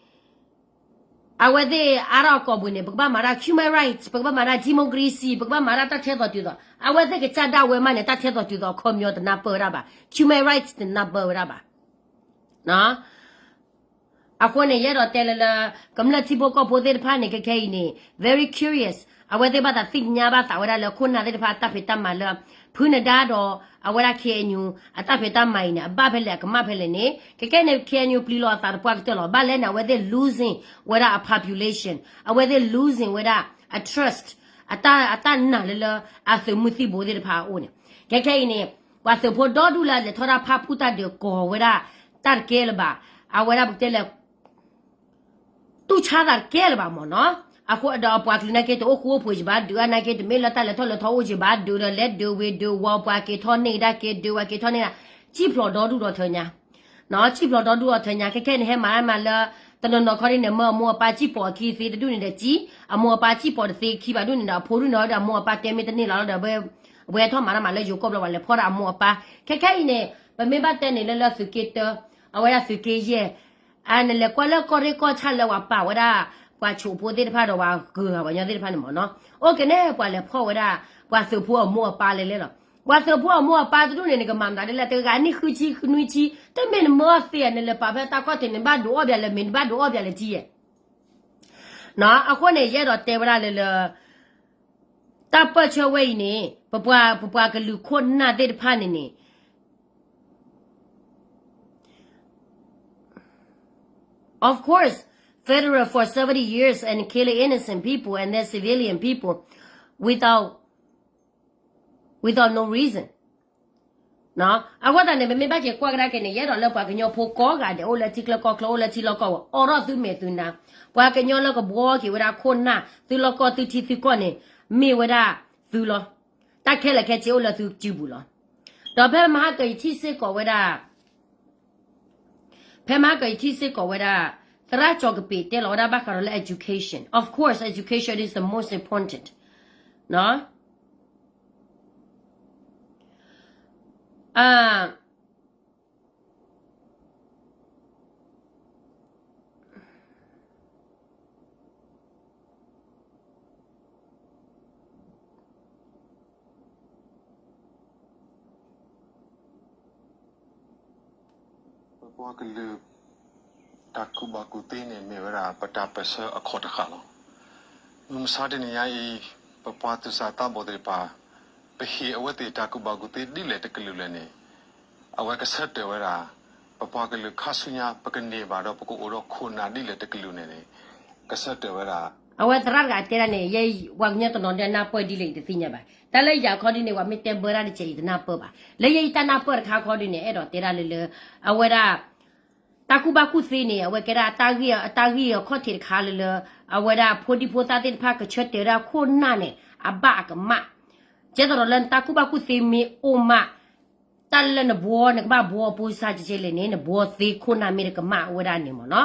အဝဲသ့ၣ်အါထီၣ်အကိာ်ပူၤန့ၣ် ပကဘၣ်မၤတၢ် human rights, ပကဘၣ်မၤတၢ် democracy, ပကဘၣ်မၤတၢ်တၢ်ထဲသိးတုၤသိး, အဝဲသ့ၣ်ကစၢ်ဒၣ်ဝဲမးန့ၣ် တၢ်ထဲသိးတုၤသိးအခီပညီတနၢ်ပၢၢ်ဝဲဒၣ်ဘၣ်, human rights တနၢ်ပၢၢ်ဝဲဒၣ်ဘၣ်. အဃိန့ၣ် ယအဲၣ်ဒိးတဲလၢလၢ ကမျၢၢ်ထံဖိကီၢ်ဖိသ့ၣ်တဖၣ်န့ၣ် ခဲခဲအံၤန့ၣ် very curious, အဝဲသ့ၣ်ဘၣ်သးသ့ၣ်ညါဘၣ်သးဝဲဒၣ်လၢခိၣ်နၢ်သ့ၣ်တဖၣ်အတၢ်ဖံးတၢ်မၤလၢ ဖုနဒါဒီး အဝဲဒၣ် KNU အတၢ်ဖံးတၢ်မၤအံၤန့ၣ် အဘၣ်ဖဲလဲၣ်အကမၣ်ဖဲလဲၣ်န့ၣ် ခဲခဲန့ၣ် KNU ပျံၤလီၤအသးတပှၢ်ကတၢၢ်လီၤ. ဘၣ်လဲၣ်န့ၣ် အဝဲသ့ၣ် losing ဝဲဒၣ်အ population, အဝဲသ့ၣ် losing ဝဲဒၣ်အ trust, အတၢ် အတၢ်နာ်လၢလၢ အသုးမုၢ်သံၣ်ဘိသ့ၣ်တဖၣ်အအိၣ်န့ၣ်. ခဲခဲအံၤန့ၣ် ပှၤသုးဖိဒီဒူၣ်လၢအလဲၤထီၣ်တၢ်ဖးဖူၣ်တၢ်ဒုးကိးဝဲဒၣ် တၢ်တကဲလၢၤဘၣ်, အဝဲဒၣ်ပကတဲလဲၣ် တူၢ်ဆါသးတကဲလၢၤဘၣ်မ့ၢ်နီၤ. အဃိဒီးပှၤကလုာ်နာ်က့ တအိၣ်ဃူအိၣ်ဖိးယဘၣ်ဒုး, အနာ်က့ တမ့ၢ်လၢတၢ်လဲၤထီၣ်လဲၤထီအိၣ်ယဘၣ်ဒုးဒီး လဲၤဒုးဝ့ၤဒုးဝီၤ ပှၤက့ၤထီၣ်န့ၢ်ဒၣ်က့ၤဒုး ပှၤက့ၤထီၣ်န့ၢ်ဒၣ် စံၣ်ဖျိးဒီဒူၣ်ဒီထၢညါ. စံၣ်ဖျိးဒီဒူၣ်အီၤထၢညါ ခဲခဲအံၤန့ၣ် ဟဲမၤတၢ်မၤလၢ တနီၤနီၤခီဒ်န့ၣ် မၢအမိၢ်အပၢ်စံၣ်ပိာ်အခံသ့တဒူၣ်န့ၣ်ဒီးစံၣ်, အမိၢ်အပၢ်စံၣ်ပိာ်တသ့ခံဘၣ်ဒူၣ်န့ၣ်ဒီး အဖိဒူၣ်န့ၣ်ဒီး အမိၢ်အပၢ်တဲမ့ၢ်တန့ၢ်လီၤဒီး ဝဲထီၣ်မၤတၢ်မၤလၢယိၤကီၢ်ဘျီ ပှၤလဲၤဖီၣ်ဒၣ်အမိၢ်အပၢ် ခဲခဲအံၤန့ၣ် ပမ့ၢ်ဘၣ်တဲန့ၣ်လၢလၢသုးက့တၢ အဝဲဒၣ်သုးက့ယဲၢ် အနလဲၤကွၢ်လၢကီၢ်ရ့ၣ်ကီၢ်ဆၣ်လၢပှၤပာ်ဝဲဒၣ် ပှၤဆိးဖိသ့ၣ်တဖၣ်ဒီးပှၤဂုၤဂၤပှၤကညီသ့ၣ်တဖၣ်န့ၣ်မ့ၢ်နီၤ, အိၣ်ကနဲၣ်ပှၤလဲၤဖီၣ်ဝဲဒၣ် ပှၤသုးဖိအမိၢ်အပၢ်လဲၤလဲၣ်လီၤ. ပှၤသုးဖိအမိၢ်အပၢ်တဒူၣ်န့ၣ် နကမၤမတၤဒ်လဲၣ် တဂၤနံၣ်ဃုဆံနွံဆံ တမ့ၢ်နမၢအီၤသ့ဧါ နလဲၤပာ်ဖဲတၢ်ခီၣ်ထံး နဘၣ်ဒိးအီၣ်ဘၣ်လဲၣ် မ့ၢ်နဘၣ်ဒိးအီၣ်ဘၣ်လဲၣ်ထံဧါ. အဃိန့ၣ် ယအဲၣ်ဒိးတဲဝဲဒၣ်လၢလၢ တၢ်ပၢၢ်ဆၢဝဲအံၤန့ၣ် ပပှၤ ပပှၤကလုာ်ခိၣ်နၢ်သ့ၣ်တဖၣ်န့ၣ်န့ၣ် of course, federal for seventy years and killing innocent people and then civilian people without, without no reason. အဃိသတးန့ၣ် ပမ့ၢ်ဘၣ်က့ၤကွၢ်ကဒါက့ၤန့ၣ် ယအဲၣ်ဒိးလၢပှၤကညီဖိကိးဂၤဒဲး အိၣ်လၢထံချၢကီၢ်ချၢ အိၣ်လၢထံလီၢ်ကီၢ်ပူၤ အိးထီၣ်သုမဲာ်သုနါ, ပှၤကညီလၢကဘှီက့ၤဝဲဒၣ်ခိၣ်နၢ် သုလီၢ်ကီၢ်သုထံသုကီၢ်န့ၣ် မ့ၢ်ဝဲဒၣ်သုလီၤ. တၢ်ခဲလၢာ်ခဲဆ့အိၣ်လၢသုစုပူၤလီၤ. ဒီးဖဲမဟါကယထံၣ်စ့ၢ်ကီးဝဲဒၣ် ဖဲမဟါကယထံၣ်စ့ၢ်ကီးဝဲဒၣ် သရၣ်ကၠီၤကပ့းတဲလီၤဝဲဒၣ်ဘၣ်ဃးဒီးလၢ education. Of course, education is the most important. ပပှၤကလုာ် တၢ်ကူၣ်ဘၣ်ကူၣ်သ့န့ၣ် မ့ၢ်ဝဲဒၣ်ပတၢ်ပၢၢ်ဆၢအခီၣ်တဃာ်လီၤ. မုၢ်မဆါတနံၤညါအံၤ ပပှၤသူၣ်စၢ်သးဘီၣ်သ့ၣ်တဖၣ် ပဟ့ၣ်အဝဲသ့ၣ်တၢ်ကူၣ်ဘၣ်ကူၣ်သ့ဒ်လဲၣ်တကလုာ်လဲၣ်န့ၣ် အဝဲကဆၢတဲာ်ဝဲဒၣ် ပပှၤကလုာ်ခါဆူညါ ပကန့ၢ်ဘၣ်ဒီးပကအိၣ်ဒီးခိၣ်နၢ်ဒ်လဲၣ်တကလုာ်န့ၣ်န့ၣ် ကဆၢတဲာ်ဝဲဒၣ် အဝဲသရၣ်တဂၤတဲဒၣ်န့ၣ် ယဲပှၤကညီတနီၤဒဲးနၢ်ပၢၢ်ဒ်လဲၣ်အံၤတသ့ၣ်ညါဘၣ်. တၢ်လၢယၤခီဒ်န့ၣ် ပှၤမ့ၢ်တဲဘၢဒၣ်တစဲးအံၤတနၢ်ပၢၢ်ဘၣ်. လၢယဲယတၢ်နၢ်ပၢၢ်တခါခီဒ်န့ၣ် အဲၣ်ဒိးတဲဒၣ်လၢလၢ အဝဲဒၣ် တၢ်ကူၣ်ဘၣ်ကူၣ်သ့န့ၣ် အဝဲကဲဒၣ်တၢ်ဂ့ၢ် တၢ်ဂ့ၢ်အခီၣ်ထံးတခါလၢလၢ အဝဲဒၣ်ဖိဒံဖိသၣ်သ့ၣ်တဖၣ်ကဆၢတဲာ်ဝဲဒၣ်ခိၣ်နၢ်န့ၣ် အဘၣ်အကမၣ် ကဲသိးဒီးလၢနတၢ်ကူၣ်ဘၣ်ကူၣ်သ့မ့ၢ်အိၣ်မး တၢ်လၢနဘှီ နကဘၣ်ဘှီအပိစါကကဲလဲၣ်န့ၣ် နဘှီသ့ခိၣ်နၢ်မ့ၢ်တကမၣ်ဝဲဒၣ်န့ၣ်မ့ၢ်နီၤ.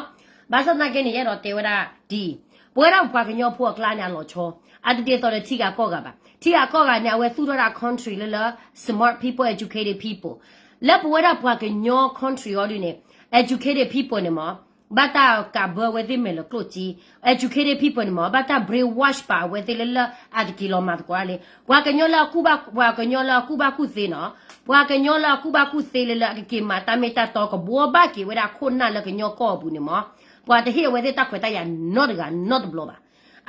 ဘၣ်ဆၣ်သနာ်က့န့ၣ် ယအဲၣ်ဒိးတဲဝဲဒၣ်ဒ်အံၤ, ပဝဲဒၣ်ပပှၤကညီဖိအကျါန့ၣ် အလီၤဆီ, အတဒ်သိးဒီးထံဂၤကီၢ်ဂၤဘၣ်. ထံဂၤကီၢ်ဂၤန့ၣ် အဝဲသူၣ်ထီၣ်ဒၣ် country လၢလၢ smart people, educated people. လၢပဝဲဒၣ်ပှၤကညီ country အီၤဒ်န့ၣ် educated people န့ၣ်မ့ၢ် ဘၣ်တၢ်ကးဘၢဝဲသ့ၣ်မဲာ်လီၤကျိၣ်စ့, educated people န့ၣ်မ့ၢ် ဘၣ်တၢ် brainwash ပာ်အဝဲသ့ၣ်လၢလၢအတက့ၤလီၤမၤသကိးတၢ်လၢ ပှၤကညီလၢအကူၣ်ဘၣ်, ပှၤကညီလၢအကူၣ်ဘၣ်ကူၣ်သ့နီၤ, ပှၤကညီလၢအကူၣ်ဘၣ်ကူၣ်သ့လၢလၢအကက့ၤမၤတၢ်မ့ၢ်တၢ်တီ ကဘှီဘၣ်က့ၤဝဲဒၣ်ခိၣ်နၢ်လၢကညီကီၢ်အပူၤန့ၣ်မ့ၢ် ပှၤတဟ့ၣ်အဝဲသ့ၣ်တၢ်ခွဲးတၢ်ယာ်နီတဂၤနီတဘျီဘၣ်.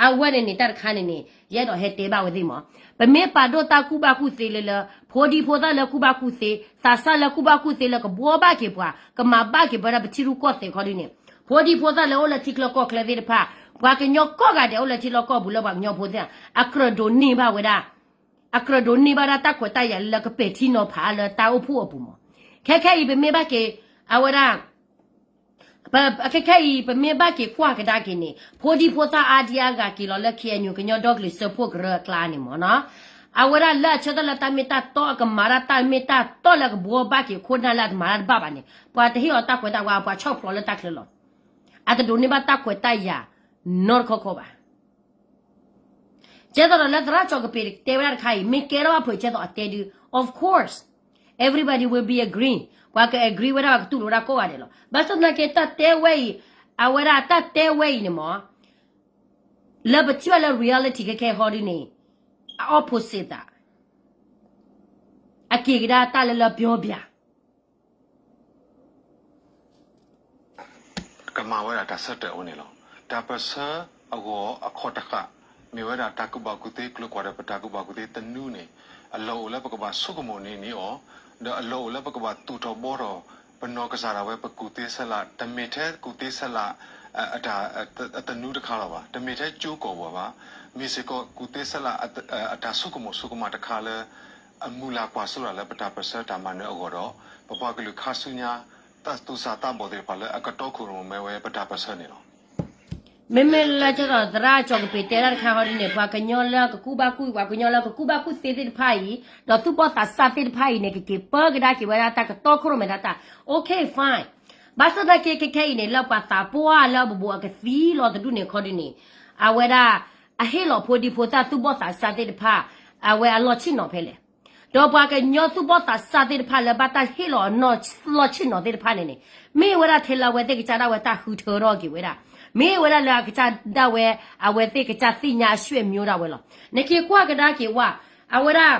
အဝဲန့ၣ်န့ၣ် တၢ်တခါန့ၣ်န့ၣ် ယအဲၣ်ဒိးဟဲတဲဘၣ်ဝဲသ့ၣ်မ့ၢ် ပမ့ၢ်ပာ်ဒိၣ်တၢ်ကူၣ်ဘၣ်ကူၣ်သ့လၢလၢ ဖိဒံဖိသၣ်လၢကူၣ်ဘၣ်ကူၣ်သ့, သးစၢ်လၢကူၣ်ဘၣ်ကူၣ်သ့လၢကဘှီဘၣ်က့ၤပှၤ, ကမၤဘၣ်က့ၤပှၤဒၣ်ပထံရူၢ်ကီၢ်သဲးခီဒ်န့ၣ်, ဖိဒံဖိသၣ်လၢအိၣ်လၢထံချၢကီၢ်ချၢသ့ၣ်တဖၣ်, ပှၤကညီကိးဂၤဒဲးအိၣ်လၢထံလီၢ်ကီၢ်ပူၤလၢပှၤကညီဖိသ့ၣ်, အကြၢးဒိးန့ၢ်ဘၣ်ဝဲဒၣ် အကြၢးဒိးန့ၢ်ဘၣ်ဒၣ်တၢ်ခွဲးတၢ်ယာ်လၢကပဲာ်ထံနီၤဖးလၢတၢ်အိၣ်ဖှိၣ်အပူၤမ့ၢ်. ခဲခဲအံၤပမ့ၢ်ဘၣ်က့ၤ အဝဲဒၣ် ခဲခဲအံၤ ပမ့ၢ်ဘၣ်က့ၤကွၢ်ကဒါက့ၤန့ၣ် ဖိဒံဖိသၣ်အါဒံအါဂၤက့ၤလီၤလၢ ခ့ၣ်အဲၣ်ယူၣ် ကညီဒီကလုာ်စၢဖှိၣ်ကရၢအကျါန့ၣ်မ့ၢ်နီၤ, အဝဲဒၣ်လၢအဆၢထၢၣ်လၢတၢ်မ့ၢ်တၢ်တီအကမၤဒၣ်တၢ်မ့ၢ်တၢ်တီလၢကဘှီဘၣ်က့ၤခိၣ်နၢ်လၢအတမၤတၢ်တဘၣ်ဘၣ်န့ၣ် ပှၤတဟ့ၣ်အီၤတၢ်ခွဲးတၢ်ဝး ပှၤဆီၣ်ဖျိးလၢတၢ်ချၢလီၤ. အတဒိးန့ၢ်ဘၣ်တၢ်ခွဲးတၢ်ယာ်နီတခီခီဘၣ်. ကဲသိးဒီးလၢသရၣ်ကၠီကပ့းတဲဝဲဒၣ်တခါအံၤ မ့ၢ်ကဲထီၣ်ဘၣ်ဖုးကဲသိးအတဲဒုး of course, everybody will be agree, ပှၤက agree ဝဲဒၣ် ပှၤကတူၢ်လိာ်ဝဲဒၣ်ကိးဂၤဒဲးလီၤ. ဘၣ်ဆၣ်သနာ်က့တၢ်တဲဝဲအံၤ, အဝဲဒၣ်တၢ်တဲဝဲအံၤန့ၣ်မ့ၢ် လၢပထံၣ်ဘၣ်လၢ reality ခဲခဲဟီဒ်န့ၣ် အ opposite သး, အက့ၤကဒါတၢ်လၢလၢပျီပျါ ကမၤဝဲဒၣ်တၢ်ဆၢတဲာ်အဝဲန့ၣ်လီၤ. တၢ်ပၢၢ်ဆၢအဂီၢ်အခီၣ်တဃာ် မ့ၢ်ဝဲဒၣ်တၢ်ကူၣ်ဘၣ်ကူၣ်သ့ကျိၤကွၢ်ဒီးပတၢ်ကူၣ်ဘၣ်ကူၣ်သ့သနူန့ၣ် အလီၢ်အိၣ်လၢပကဘၣ်ဆိကမိၣ်န့ၢ်န့ၢ်အီၤ, ဒီးအလီၢ်အိၣ်လၢပကဘၣ်သူၣ်ထီၣ်ဘှီထီၣ် ပနီၢ်ကစၢ်ဒၣ်ဝဲပကူၣ်သ့ဆဲးလး တမ့ၢ်ထဲကူၣ်သ့ဆဲးလး အတၢ်သနူတခါလီၤဘၣ်, တမ့ၢ်ထဲကၠိကီၢ်ပူၤဘၣ်, မ့ၢ်စ့ၢ်ကီးကူၣ်သ့ဆဲးလး အတၢ်ဆိကမိၣ်ဆိကမးတခါလၢ အမုၢ်လၢ်ကွၢ်စိတၢ်လၢပတၢ်ပၢၢ်ဆၢတၢ်မၤနၢၤအဂီၢ်ဒီး ပပှၤကလုာ်ခါဆူညါ တၢ်သူၣ်စၢ်သးဘီၣ်သ့ၣ်တဖၣ်လၢအကတီခိၣ်ရိၣ်မဲဝဲပတၢ်ပၢၢ်ဆၢန့ၣ်လီၤ. မ့မ့ၢ်လၢကဲသိးသရၣ်ကၠီကပ့းတဲဒၣ်တခါဟီဒ်န့ၣ် ပှၤကညီလၢကကူၣ်ဘၣ်ကူၣ် ပှၤကညီလၢကကူၣ်ဘၣ်ကူၣ်သ့သ့ၣ်တဖၣ်အံၤ ဒီးသူၣ်ဘီၣ်သးစၢ်သ့ၣ်တဖၣ်အံၤန့ၣ် ကက့ၤပၢကဒါက့ၤဝဲဒၣ်တၢ်ကတီခိၣ်ရိၣ်မဲတၢ်တၢ် okay fine. ဘၣ်ဆၣ်သနာ်က့ ခဲခဲအံၤန့ၣ် လၢပှၤသးပှၢ်လၢအဘူးဘူးအကသံလီၤတဒူၣ်န့ၣ်ခီဒုန့ၣ်, အဝဲဒၣ် အဟ့ၣ်လီၤဖိဒံဖိသၣ်သူၣ်ဘီၣ်သးစၢ်သ့ၣ်တဖၣ် အဝဲအလီၢ်ဆ့ၣ်နီၤဖဲလဲၣ်. ဒီးပှၤကညီသူၣ်ဘီၣ်သးစၢ်သ့ၣ်တဖၣ်လၢဘၣ်တၢ်ဟ့ၣ်လီၤအနီၢ်လီၢ်ဆ့ၣ်နီၤသ့ၣ်တဖၣ်န့ၣ်န့ၣ်, မ့ၢ်ဝဲဒၣ်ထဲလၢအဝဲသ့ၣ်ကစၢ်ဒၣ်ဝဲတၢ်ဃုထၢထီၣ်က့ၤဝဲဒၣ်, မ့ၢ်ဝဲဒၣ်လၢအကစၢ်ဒၣ်ဝဲ အဝဲသ့ၣ်ကစၢ်သ့ၣ်ညါအဆွေမျိုးဒၣ်ဝဲလီၤ. နက့ၤကွၢ်ကဒါက့ၤဝဲ, အဝဲဒၣ်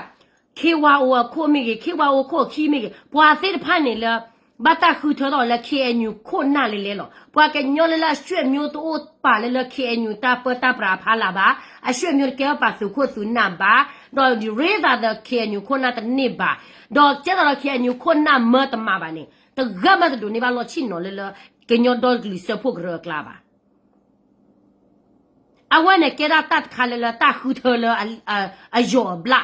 ခ့ဝါအိၣ်အခိၣ်မ့ၢ်ဂ့ၤ, ခ့ဝါအိၣ်ခိၣ်ခံမ့ၢ်ဂ့ၤ, ပှၤသ့ၣ်တဖၣ်န့ၣ်လၢ ဘၣ်တၢ်ဃုထၢထီၣ်လၢ ခ့ၣ်အဲၣ်ယူၣ် ခိၣ်နၢ်လဲၤလဲၤလီၤ. ပှၤကညီလၢလၢအဆွေမျိုးတအိၣ်ပာ်လၢလၢ ခ့ၣ်အဲၣ်ယူၣ် တၢ်ပၢတၢ်ပြးအဖီလာ်ဘၣ်, အဆွေမျိုးတကဲထီၣ်ပာ်သူၣ်ခိၣ်သူၣ်နၢ်ဘၣ်, ဒီး rather the ခ့ၣ်အဲၣ်ယူၣ် ခိၣ်နၢ်တန့ၢ်ဘၣ်, ဒီးကဲသိးဒီး ခ့ၣ်အဲၣ်ယူၣ် ခိၣ်နၢ်မၢတမၤဘၣ်န့ၣ် တဂၤမးတဒိးန့ၢ်ဘၣ်လီၢ်ဆ့ၣ်နီၤလၢလၢ ကညီဒီကလုာ်စၢဖှိၣ်ကရၢအကျါဘၣ်. အဝဲန့ၣ်ကဲဒၣ်တၢ်တခါလၢလၢတၢ်ဃုထၢလၢ အယီၢ်အဘျၣ် အ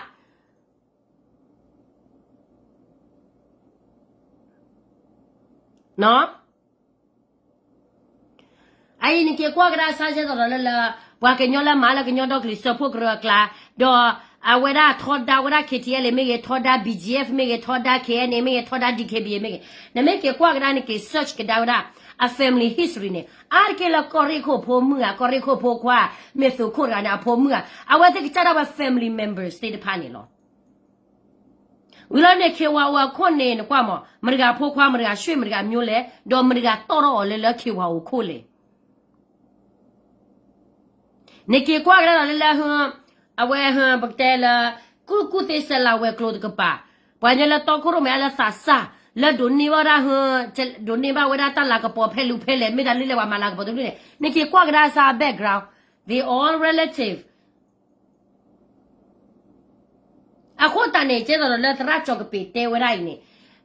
အံၤနက့ၤကွၢ်ကဒါစါယဲၢ်သီဒီးလၢလၢ ပှၤကညီလၢမၤလၢကညီဒီကလုာ်စၢဖှိၣ်ကရၢအကျါ, ဒီးအဝဲဒၣ်ထီဒါဝဲဒၣ် ခ့ၣ်ထံအဲလ်မ့ၢ်ဂ့ၤ, ထီဒါ ဘီၣ်ကၠံၣ်အ့ၣ်မ့ၢ်ဂ့ၤ, ထီဒါ ခ့ၣ်အဲၣ်အ့ၣ်မ့ၢ်ဂ့ၤ, ထီဒါ ဒံၣ်ခ့ၣ်ဘံၣ်အ့ၣ်မ့ၢ်ဂ့ၤ, နမ့ၢ်က့ၤကွၢ်ကဒါ နက့ၤ search ကဒါဝဲဒၣ် အ family history န့ၣ် အါတက့ၢ်လၢကီၢ်ရ့ၣ်ခိၣ်ဖိမုၣ်ဧါ, ကီၢ်ရ့ၣ်ခိၣ်ဖိခွါ မ့ၢ်သိၣ်ခိၣ်တဂၤန့ၣ် အဖိမုၣ်ဧါ, အဝဲသ့ၣ်ကစၢ်ဒၣ်ဝဲ family members သ့ၣ်တဖၣ်န့ၣ်လီၤ. ဝံၤလီၤန့ၣ် ခ့ဝါအိၣ်အခိၣ်န့ၣ် နကွၢ်မး မတၤတဂၤအဖိခွါ, မတၤတဂၤအဆွေမျိုး, မတၤတဂၤအမျိုးလဲၣ်, ဒီးမတၤတဂၤတီၣ်ထီၣ်အီၤလၢလၢခ့ဝါအိၣ်ခိၣ်လဲၣ်. နက့ၤကွၢ်ကဒါဒီးလၢလၢ အဝဲ ပကတဲလၢ ကူၣ်ကူၣ်သ့စဲးလၤဝဲၤကျိၤတကပၤ, ပှၤကညီလၢတီခိၣ်ရိၣ်မဲအါလၢသးစၢ် လၢဒိးန့ၢ်ဘၣ်ဝဲဒၣ် ဒိးန့ၢ်ဘၣ်ဝဲဒၣ်တၢ်လၤကပီၤဖဲလူၤဖဲလဲၣ်, မ့ၢ်တၢ်လုၢ်လၢ်ပှၤမၤလၤကပီၤတဒူၣ်န့ၣ် နက့ၤကွၢ်ကဒါစါ background, they all relative. အဃိသတးန့ၣ် ကဲသိးဒီးလၢသရၣ်ကၠီၤကပ့းတဲဝဲဒၣ်အံၤန့ၣ်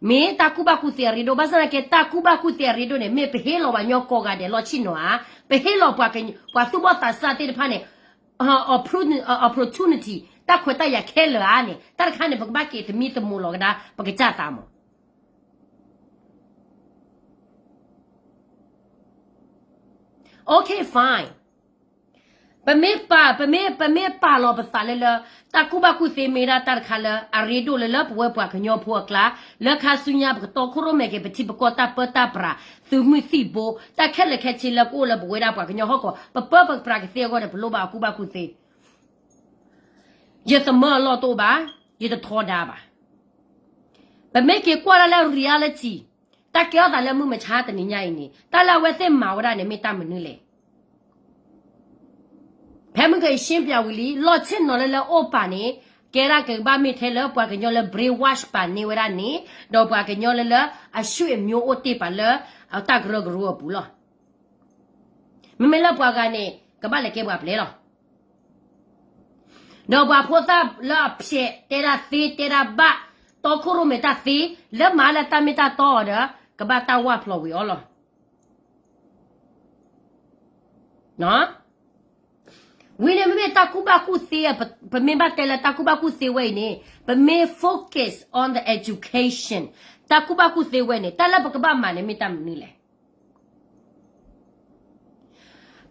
မ့ၢ်တၢ်ကူၣ်ဘၣ်ကူၣ်သ့အရ့ဒိၣ်, ဘၣ်ဆၣ်သနာ်က့ တၢ်ကူၣ်ဘၣ်ကူၣ်သ့အရ့ဒိၣ်န့ၣ် မ့ၢ်ပဟ့ၣ်လီၤပှၤကညီကိးဂၤဒဲးလီၢ်ဆ့ၣ်နီၤဧါ, ပဟ့ၣ်လီၤပှၤသူၣ်ဘီၣ်သးစၢ်သ့ၣ်တဖၣ်န့ၣ် opportunity တၢ်ခွဲးတၢ်ယာ်ခဲလၢာ်ဧါန့ၣ် တၢ်တခါန့ၣ် ပကဘၣ်က့ၤသမံသမိးလီၤကဒါ ပကစၢ်သးမး. Okay, fine. ပမ့ၢ်ပာ်, ပမ့ၢ်, ပမ့ၢ်ပာ်လီၤပသးလၢလၢ တၢ်ကူၣ်ဘၣ်ကူၣ်သ့မ့ၢ်ဒၣ်တၢ်တခါလၢအရ့ဒိၣ်လၢလၢပဝဲပှၤကညီဖိအကျါ, လၢခါဆူညါပကတီခိၣ်ရိၣ်မဲက့ၤ ပထံပကီၢ်တၢ်ပၢတၢ်ပြး, သုးမုၢ်သံၣ်ဘိ, တၢ်ခဲလၢာ်ခဲဆ့လၢကအိၣ်လၢပဝဲဒၣ်ပှၤကညီဟီၣ်ကဝီၤ ပပၢပပြးကသ့အဂီၢ်န့ၣ် ပလိၣ်ဘၣ်အကူၣ်ဘၣ်ကူၣ်သ့. ယသမၢအလီၢ်တအိၣ်ဘၣ်, ယတထီဒါဘၣ်. ပမ့ၢ်က့ၤကွၢ်ဒၣ်လၢ reality, တၢ်ကဲထီၣ်သးလၢမုၢ်မဆါတနံၤညါအံၤန့ၣ် တၢ်လၢအဝဲသ့ၣ်မၤဝဲဒၣ်န့ၣ် မ့ၢ်တၢ်မနုၤလဲၣ်. ဖဲမုၢ်ကယံာ်ရှ့ပၠးဝံၤလံ လီၢ်ဆ့ၣ်နီၤလၢလၢအိၣ်ပာ်န့ၣ် ကဲဒၣ်ကဘၣ်မ့ၢ်ထဲလၢပှၤကညီလၢ brainwash ပာ်န့ၢ်ဝဲဒၣ်န့ၣ်, ဒီးပှၤကညီလၢလၢအဆွေမျိုးအိၣ်တ့ၢ်ပာ်လၢ အတၢ်ကရၢကရိအပူၤလီၤ. မ့မ့ၢ်လၢပှၤဂၤန့ၣ် ကဘၣ်လဲၤကဲပှၤပျဲၢ်လီၤ. ဒီးပှၤဖိသၣ်လၢအဖျဲးတဲဒၣ်သ့ တဲဒၣ်ဘၣ်, တီခိၣ်ရိၣ်မဲာ်တၢ်သ့, လၢမၤလၢတၢ်မ့ၢ်တၢ်တီအီၤဒီး ကဘၣ်တၢ်ဝၢ်ဖျိးဝံၤအီၤလီၤ. ဝံၤန့ၣ်မ့မ့ၢ်တၢ်ကူၣ်ဘၣ်ကူၣ်သ့, ပမ့ၢ်ဘၣ်တဲလၢတၢ်ကူၣ်ဘၣ်ကူၣ်သ့ဝဲအံၤန့ၣ် ပမ့ၢ် focus on the education, တၢ်ကူၣ်ဘၣ်ကူၣ်သ့ဝဲန့ၣ် တၢ်လၢပကဘၣ်မၤန့ၣ် မ့ၢ်တၢ်မနုၤလဲၣ်.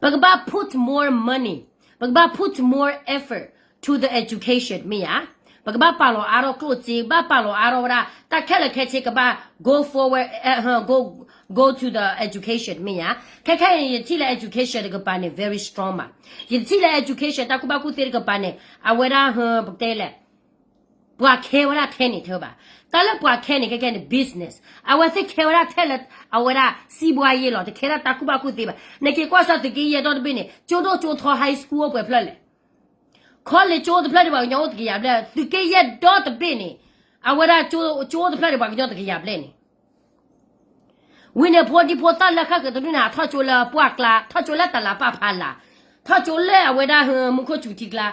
ပကဘၣ် put more money, ပကဘၣ် put more effort to the education မ့ၢ်ဧါ. ပကဘၣ်ပာ်လီၤအါထီၣ်ကျိၣ်စ့, ဘၣ်ပာ်လီၤအါထီၣ်ဝဲဒၣ် တၢ်ခဲလၢာ်ခဲဆ့ကဘၣ် go forward, go, go to the education မ့ၢ်ဧါ. ခဲခဲအံၤန့ၣ် ယထံၣ်လၢ education တကပၤန့ၣ် very strong ဘၣ်. ယထံၣ်လၢ education တၢ်ကူၣ်ဘၣ်ကူၣ်သ့တကပၤန့ၣ် အဝဲဒၣ် ပကတဲလဲၣ် ပှၤခဲဝဲဒၣ်ထဲန့ၣ်ထဲဘၣ်. တၢ်လၢပှၤခဲန့ၣ် ခဲခဲန့ၣ် business, အဝဲသ့ၣ်ခဲဝဲဒၣ်ထဲလၢ အဝဲဒၣ် စံးဘှါယ့လီၤ, တခဲဒၣ်တၢ်ကူၣ်ဘၣ်ကူၣ်သ့ဘၣ်. နက့ၤကွၢ်စၢ်သုးက့ယဲၢ်ဒီတဘ့ၣ်န့ၣ် ကၠိဒိၣ်ကၠိထီ high school အိၣ်ပှဲၤဖျၢၣ်လဲၣ်. college ကၠိတဖျၢၣ်ဒံးပှၤကညီအိၣ်တကယၤဘျဲၣ်, သုးက့ယဲၢ်ဒီတဘ့ၣ်န့ၣ် အဝဲဒၣ်ကၠိတဖျၢၣ်ဒံးပှၤကညီတကယၤဘျဲၣ်န့ၣ် ဝံၤန့ၣ် ဖိဒံဖိသၣ်လၢဃၣ်ဃၢၤတဒူၣ်န့ၣ် ဟးထီၣ်ကၠိလၢပှၢ်ကျါ, ထီၣ်ကၠိလၢတလးပၢ်ဖးလၢ်, ထီၣ်ကၠိလၢအဝဲဒၣ်မူခိၣ်စူၤထံကျါ,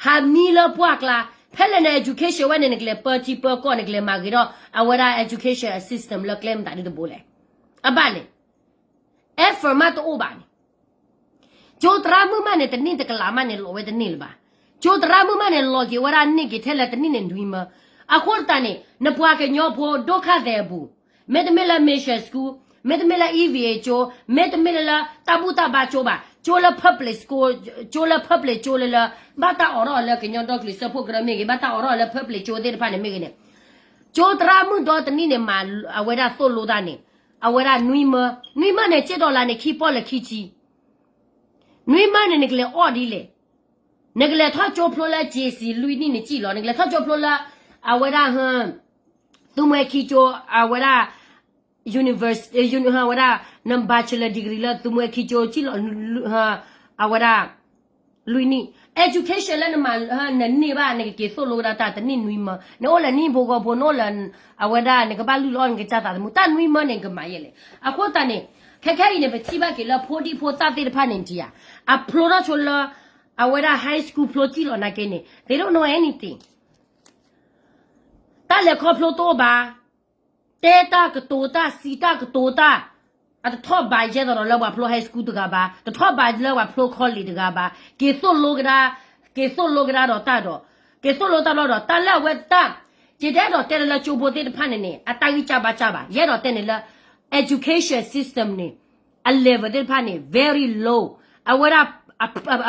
ဟးမံလၢပှၢ်ကျါ, ဖဲလဲၣ်န့ၣ် education ဝဲန့ၣ် နကလဲၤပၢထံပၢကီၢ်, နကလဲၤမၤဂ့ၤထီၣ်အဝဲဒၣ် education system လၢကျဲမတၤဒုတဘိလဲၣ်. အဘၣ်လဲၣ် effort မးတအိၣ်ဘၣ်န့ၣ် ကၠိသရၣ်မုၣ်မးန့ၣ် တနံၣ်တကလးမးန့ၣ် လီၤဝဲတန့ၢ်လၢၤဘၣ်. ကၠိသရၣ်မုၣ်မးန့ၣ် လီၤက့ၤဝဲဒၣ်န့ၢ်က့ၤထဲလၢတနံၣ်န့ၣ်နွံမၢ. အဃိသတးန့ၣ် နပှၤကညီဖိဒိၣ်ခါသဲးအပူၤ, မ့တမ့ၢ်လၢ mission school, မ့တမ့ၢ်လၢ EVA ကၠိ, မ့တမ့ၢ်လၢလၢတၢ်ဘူၣ်တၢ်ဘါကၠိဘၣ်, ကၠိလၢ public school, ကၠိလၢ public ကၠိလၢလၢ ဘၣ်တၢ်အိးထီၣ်အီၤလၢကညီဒီကလုာ်စၢဖှိၣ်ကရၢမ့ၢ်ဂ့ၤ, ဘၣ်တၢ်အိးထီၣ်အီၤလၢ public ကၠိသ့ၣ်တဖၣ်န့ၣ်မ့ၢ်ဂ့ၤန့ၣ်, ကၠိသရၣ်မုၣ်ဒီတနံၣ်န့ၣ် မၤအဝဲဒၣ်သိၣ်လိတၢ်န့ၣ် အဝဲဒၣ်နွံမၢ, နွံမၢန့ၣ် ကၠ့ဒီးလၢန့ၣ် ခံပီၢ်လၢခံဆံ, နွံမၢန့ၣ် နကလဲၤအီၣ်ဒ်လဲၣ်. နကလဲၤထီၣ်ကၠိဖျိလၢ ကၠ့စံလွံၢ်နံၣ်န့ၣ်ကံၣ်လီၤ, နကလဲၤထီၣ်ကၠိဖျိလၢ အဝဲဒၣ် သုးမွဲခံကၠိ, အဝဲဒၣ် university ဝဲဒၣ် န bachelor degree လၢသုးမွဲခံကၠိကံၣ်လီၤ, အဝဲဒၣ် လွံၢ်နံၣ်, education လၢနမၤ နန့ၢ်ဘၣ် နကက့ၤသိၣ်လိကဒါတၢ်တနံၣ်နွံမၢ, နအိၣ်လၢနဟံၣ်ဖိဃီဖိ နအိၣ်လၢ အဝဲဒၣ် နကဘၣ်လုၢ်လီၤအီၣ်နကစၢ်သးသမူ တၢ်နွံမၢန့ၣ် နကမၤယဲလဲၣ်. အဃိသတးန့ၣ် ခဲခဲအံၤန့ၣ် ပထံၣ်ဘၣ်က့ၤလၢဖိဒံဖိသၣ်သ့ၣ်တဖၣ်န့ၣ် ဒ်ဧါ, အဖျိထီၣ်ဆိလၢ အဝဲဒၣ် high school ဖျိကံၣ်လီၤနာ်က့န့ၣ် they don't know anything. တၢ်လဲၤခီဖျိတအိၣ်ဘၣ်, တဲတၢ်ကတိၤတၢ် စံးတၢ်ကတိၤတၢ်, အတထီၣ်ဘးယဲသိးဒီးလၢပှၤဖျိ high school တဂၤဘၣ်, တထီၣ်ဘးလၢပှၤဖျိ college တဂၤဘၣ်, က့ၤသိၣ်လိကဒါ, က့ၤသိၣ်လိကဒါဒီးတၢ်ဒီး, က့ၤသိၣ်လိတၢ်ဘျီဒီး တၢ်လၢအဝဲတၢ်, ယတအဲၣ်ဒိးတဲလၢကၠိဖိသ့ၣ်တဖၣ်န့ၣ်န့ၣ် အတၢ်ဂံၢ်စၢ်ဘါစၢ်ဘၣ်, ယအဲၣ်ဒိးတဲန့ၣ်လၢ education system န့ၣ် အ level သ့ၣ်တဖၣ်န့ၣ် very low, အဝဲဒၣ်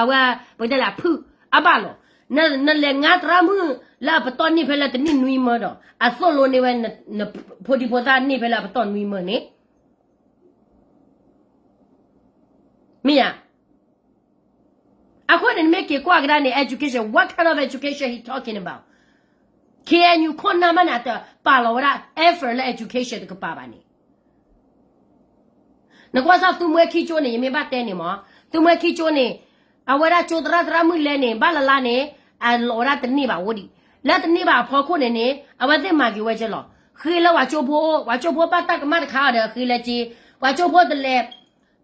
အဝဲ ပကတဲလၢအဖုၣ်အဘၣ်လီၤ. နလဲၤငါသရၣ်မုၣ်လၢအပတီၢ်န့ၢ်ဖဲလၢတနံၣ်နွံမၢဒီး အသိၣ်လိန့ၢ်ဝဲ နဖိဒံဖိသၣ်န့ၢ်ဖဲလၢအပတီၢ်နွံမၢန့ၣ် မ့ၢ်ဧါ. အဃိန့ၣ် နမ့ၢ်က့ၤကွၢ်ကဒါန့ၣ် education, what kind of education he talking about? K N U ခိၣ်နၢ်မးန့ၣ် အတပာ်လီၤဝဲဒၣ် effort လၢ education တကပၤဘၣ်န့ၣ် နကွၢ်စၢ်သုးမွဲခံကၠိန့ၣ် ယမ့ၢ်ဘၣ်တဲန့ၣ်မး, သုးမွဲခံကၠိန့ၣ် အဝဲဒၣ်ကၠိသရၣ်သရၣ်မုၣ်လဲန့ၣ် ဘၣ်လၢ်လၢ်န့ၣ် အလီၤဝဲဒၣ်တန့ၢ်ဘၣ်အိၣ်ဒံး, လၢတန့ၢ်ဘၣ်အဖီခိၣ်န့ၣ်န့ၣ် အဝဲသ့ၣ်မၤက့ၤဝဲကဲလီၤ. ဃ့လၢပှၤကၠိဖိ, ပှၤကၠိဖိဘၣ်တၢ်ကမၣ်တခါအီၤဒီးဃ့လၢက့, ပှၤကၠိဖိတလဲၤ,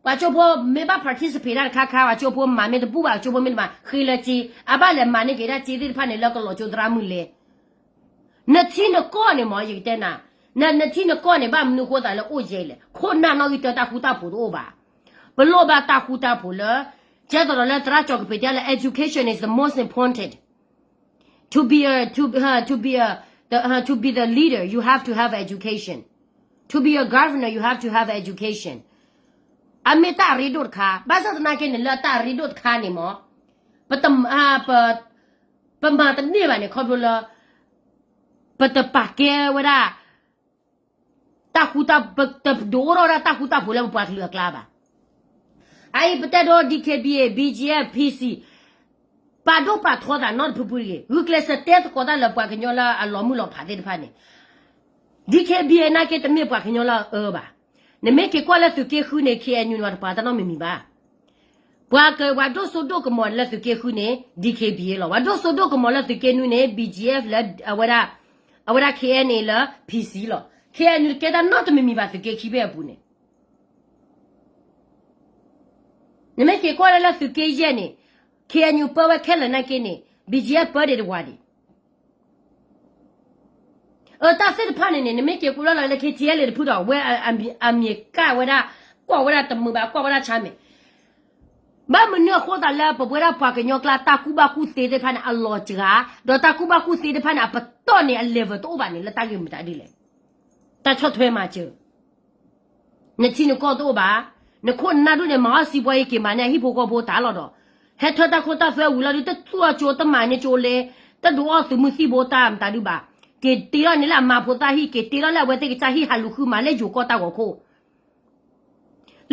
ပှၤကၠိဖိမ့ၢ်ဘၣ် participate တၢ်တခါခါ ပှၤကၠိဖိမၤမ့ၢ်တဘူၣ်ဘၣ် ပှၤကၠိဖိမ့ၢ်တမၤ ဃ့လၢက့, အဘၣ်လဲၤမၤန့ၢ်က့ၤဒၣ်က့သ့ၣ်တဖၣ်န့ၣ် လၢကလီၤကၠိသရၣ်မုၣ်လဲ နထံနကီၢ်န့ၣ်မး ယကတဲနၤ, နထံနကီၢ်န့ၣ် ဘၣ်မနုၤဃိသးလၢအိၣ်ယဲလဲၣ်, ခိၣ်နၢ်နီၣ်ဂံၢ်တၢတၢ်ဃူတၢ်ဖိးတအိၣ်ဘၣ်. ပလိၣ်ဘၣ်တၢ်ဃူတၢ်ဖိးလၢ, ကဲသိးဒီးလၢသရၣ်ကၠီၤကပ့းတဲလၢ education is the most important. To be a, to, to be a, the, to be the leader, you have to have education. To be a governor, you have to have education. အမ့ၢ်တၢ်အရ့ဒိၣ်တခါ, ဘၣ်ဆၣ်သနာ်က့န့ၣ် လၢတၢ်အရ့ဒိၣ်တခါန့ၣ်မး, ပတ, ပ, ပမၤတန့ၢ်ဘၣ်န့ၣ် ခီဖျိလၢ ပတပာ်ကဲဝဲဒၣ် တၢ်ဃူတၢ်, ပတဒိးအိၣ်ထီၣ်ဝဲဒၣ်တၢ်ဃူတၢ်ဖိးလၢပပှၤကလုာ်အကျါဘၣ်. အအံၤပတဲဒိ D K B A, B G F, P C, ပာ်ဒိၣ်ပာ်ထီသးနီတဖုဖုတဂ့ၤ, ဂုာ်ကျဲးစၢးတဲသကိးတၢ်လၢပှၤကညီလၢအလီၤမုၢ်လီၤဖးသ့ၣ်တဖၣ်န့ၣ်, D K B A နာ်က့တမ့ၢ်ပှၤကညီလၢအအၢဘၣ်. နမ့ၢ်က့ၤကွၢ်လၢသုးက့ဃုန့ၣ် K N U န့ၣ် ပှၤတပာ်တၢ်နီတမံၤမံၤဘၣ်. ပှၤက, ပှၤဒိၣ်စိဒိၣ်ကမီၤလၢသုးက့ဃုန့ၣ် D K B A လီၤ. ပှၤဒိၣ်စိဒိၣ်ကမီၤလၢသုးက့နွံန့ၣ် B G F လၢအဝဲဒၣ်, အဝဲဒၣ် K N A လၢ P C လီၤ. K N U တကဲတၢ်နီတမံၤမံၤဘၣ်သုးက့ခံဖဲအပူၤန့ၣ် နမ့ၢ်က့ၤကွၢ်လၢလၢသုးက့ယဲၢ်န့ၣ် K N U ပၢဝဲခဲလၢာ်နာ်က့န့ၣ် B G F ပၢဒံးတဝၤဒံး. အတၢ်သ့ၣ်တဖၣ်န့ၣ်န့ၣ် နမ့ၢ်က့ၤကွၢ်လၢလၢလၢ K T L A တဖုဒီး ဝဲအမံၤကၣ်ဝဲဒၣ်, ကွၢ်ဝဲဒၣ်တမုာ်ဘၣ်, ကွၢ်ဝဲဒၣ်ဆါမဲာ်. ဘၣ်မနုၤအဃိသတးလၢပဝဲဒၣ်ပှၤကညီကျါ တၢ်ကူၣ်ဘၣ်ကူၣ်သ့သ့ၣ်တဖၣ်န့ၣ် အလီၤစှၤ, ဒီးတၢ်ကူၣ်ဘၣ်ကူၣ်သ့သ့ၣ်တဖၣ်န့ၣ် အပတီၢ်န့ၣ် အ level တအိၣ်ဘၣ်န့ၣ် လၢတၢ်ဂ့ၢ်မတၤဒ်လဲၣ်. တၢ်ဆီၣ်ထွဲမၤစၢၤ နထံနကီၢ်တအိၣ်ဘၣ်. နခိၣ်နနၢ်ဒိၣ်န့ၣ် မၤအီၣ်စံးပှၤအံၤက့ၤမၤန့ၢ်အဟံၣ်ဖိဃီဖိတၢ်လီၤဒီး ဟဲထၢတၢ်ခိတၢ်သွဲဝံၤလီၤဒုး တသူၣ်အကၠိတမၤန့ၢ်ကၠိလဲ, တဒုးအီၣ်သုးမုၢ်သံၣ်ဘိတၢ်မတၤဒုးဘၣ်. က့ၤတ့ထီၣ်န့ၣ်လၢအမါဖိသၣ်ဟံၣ်, က့ၤတ့ထီၣ်လၢအဝဲသ့ၣ်ကစၢ်ဟံၣ် ဟးလူၤဃုမၤလၢယိၤကီၢ်တၢ်ဂီၤခိၣ်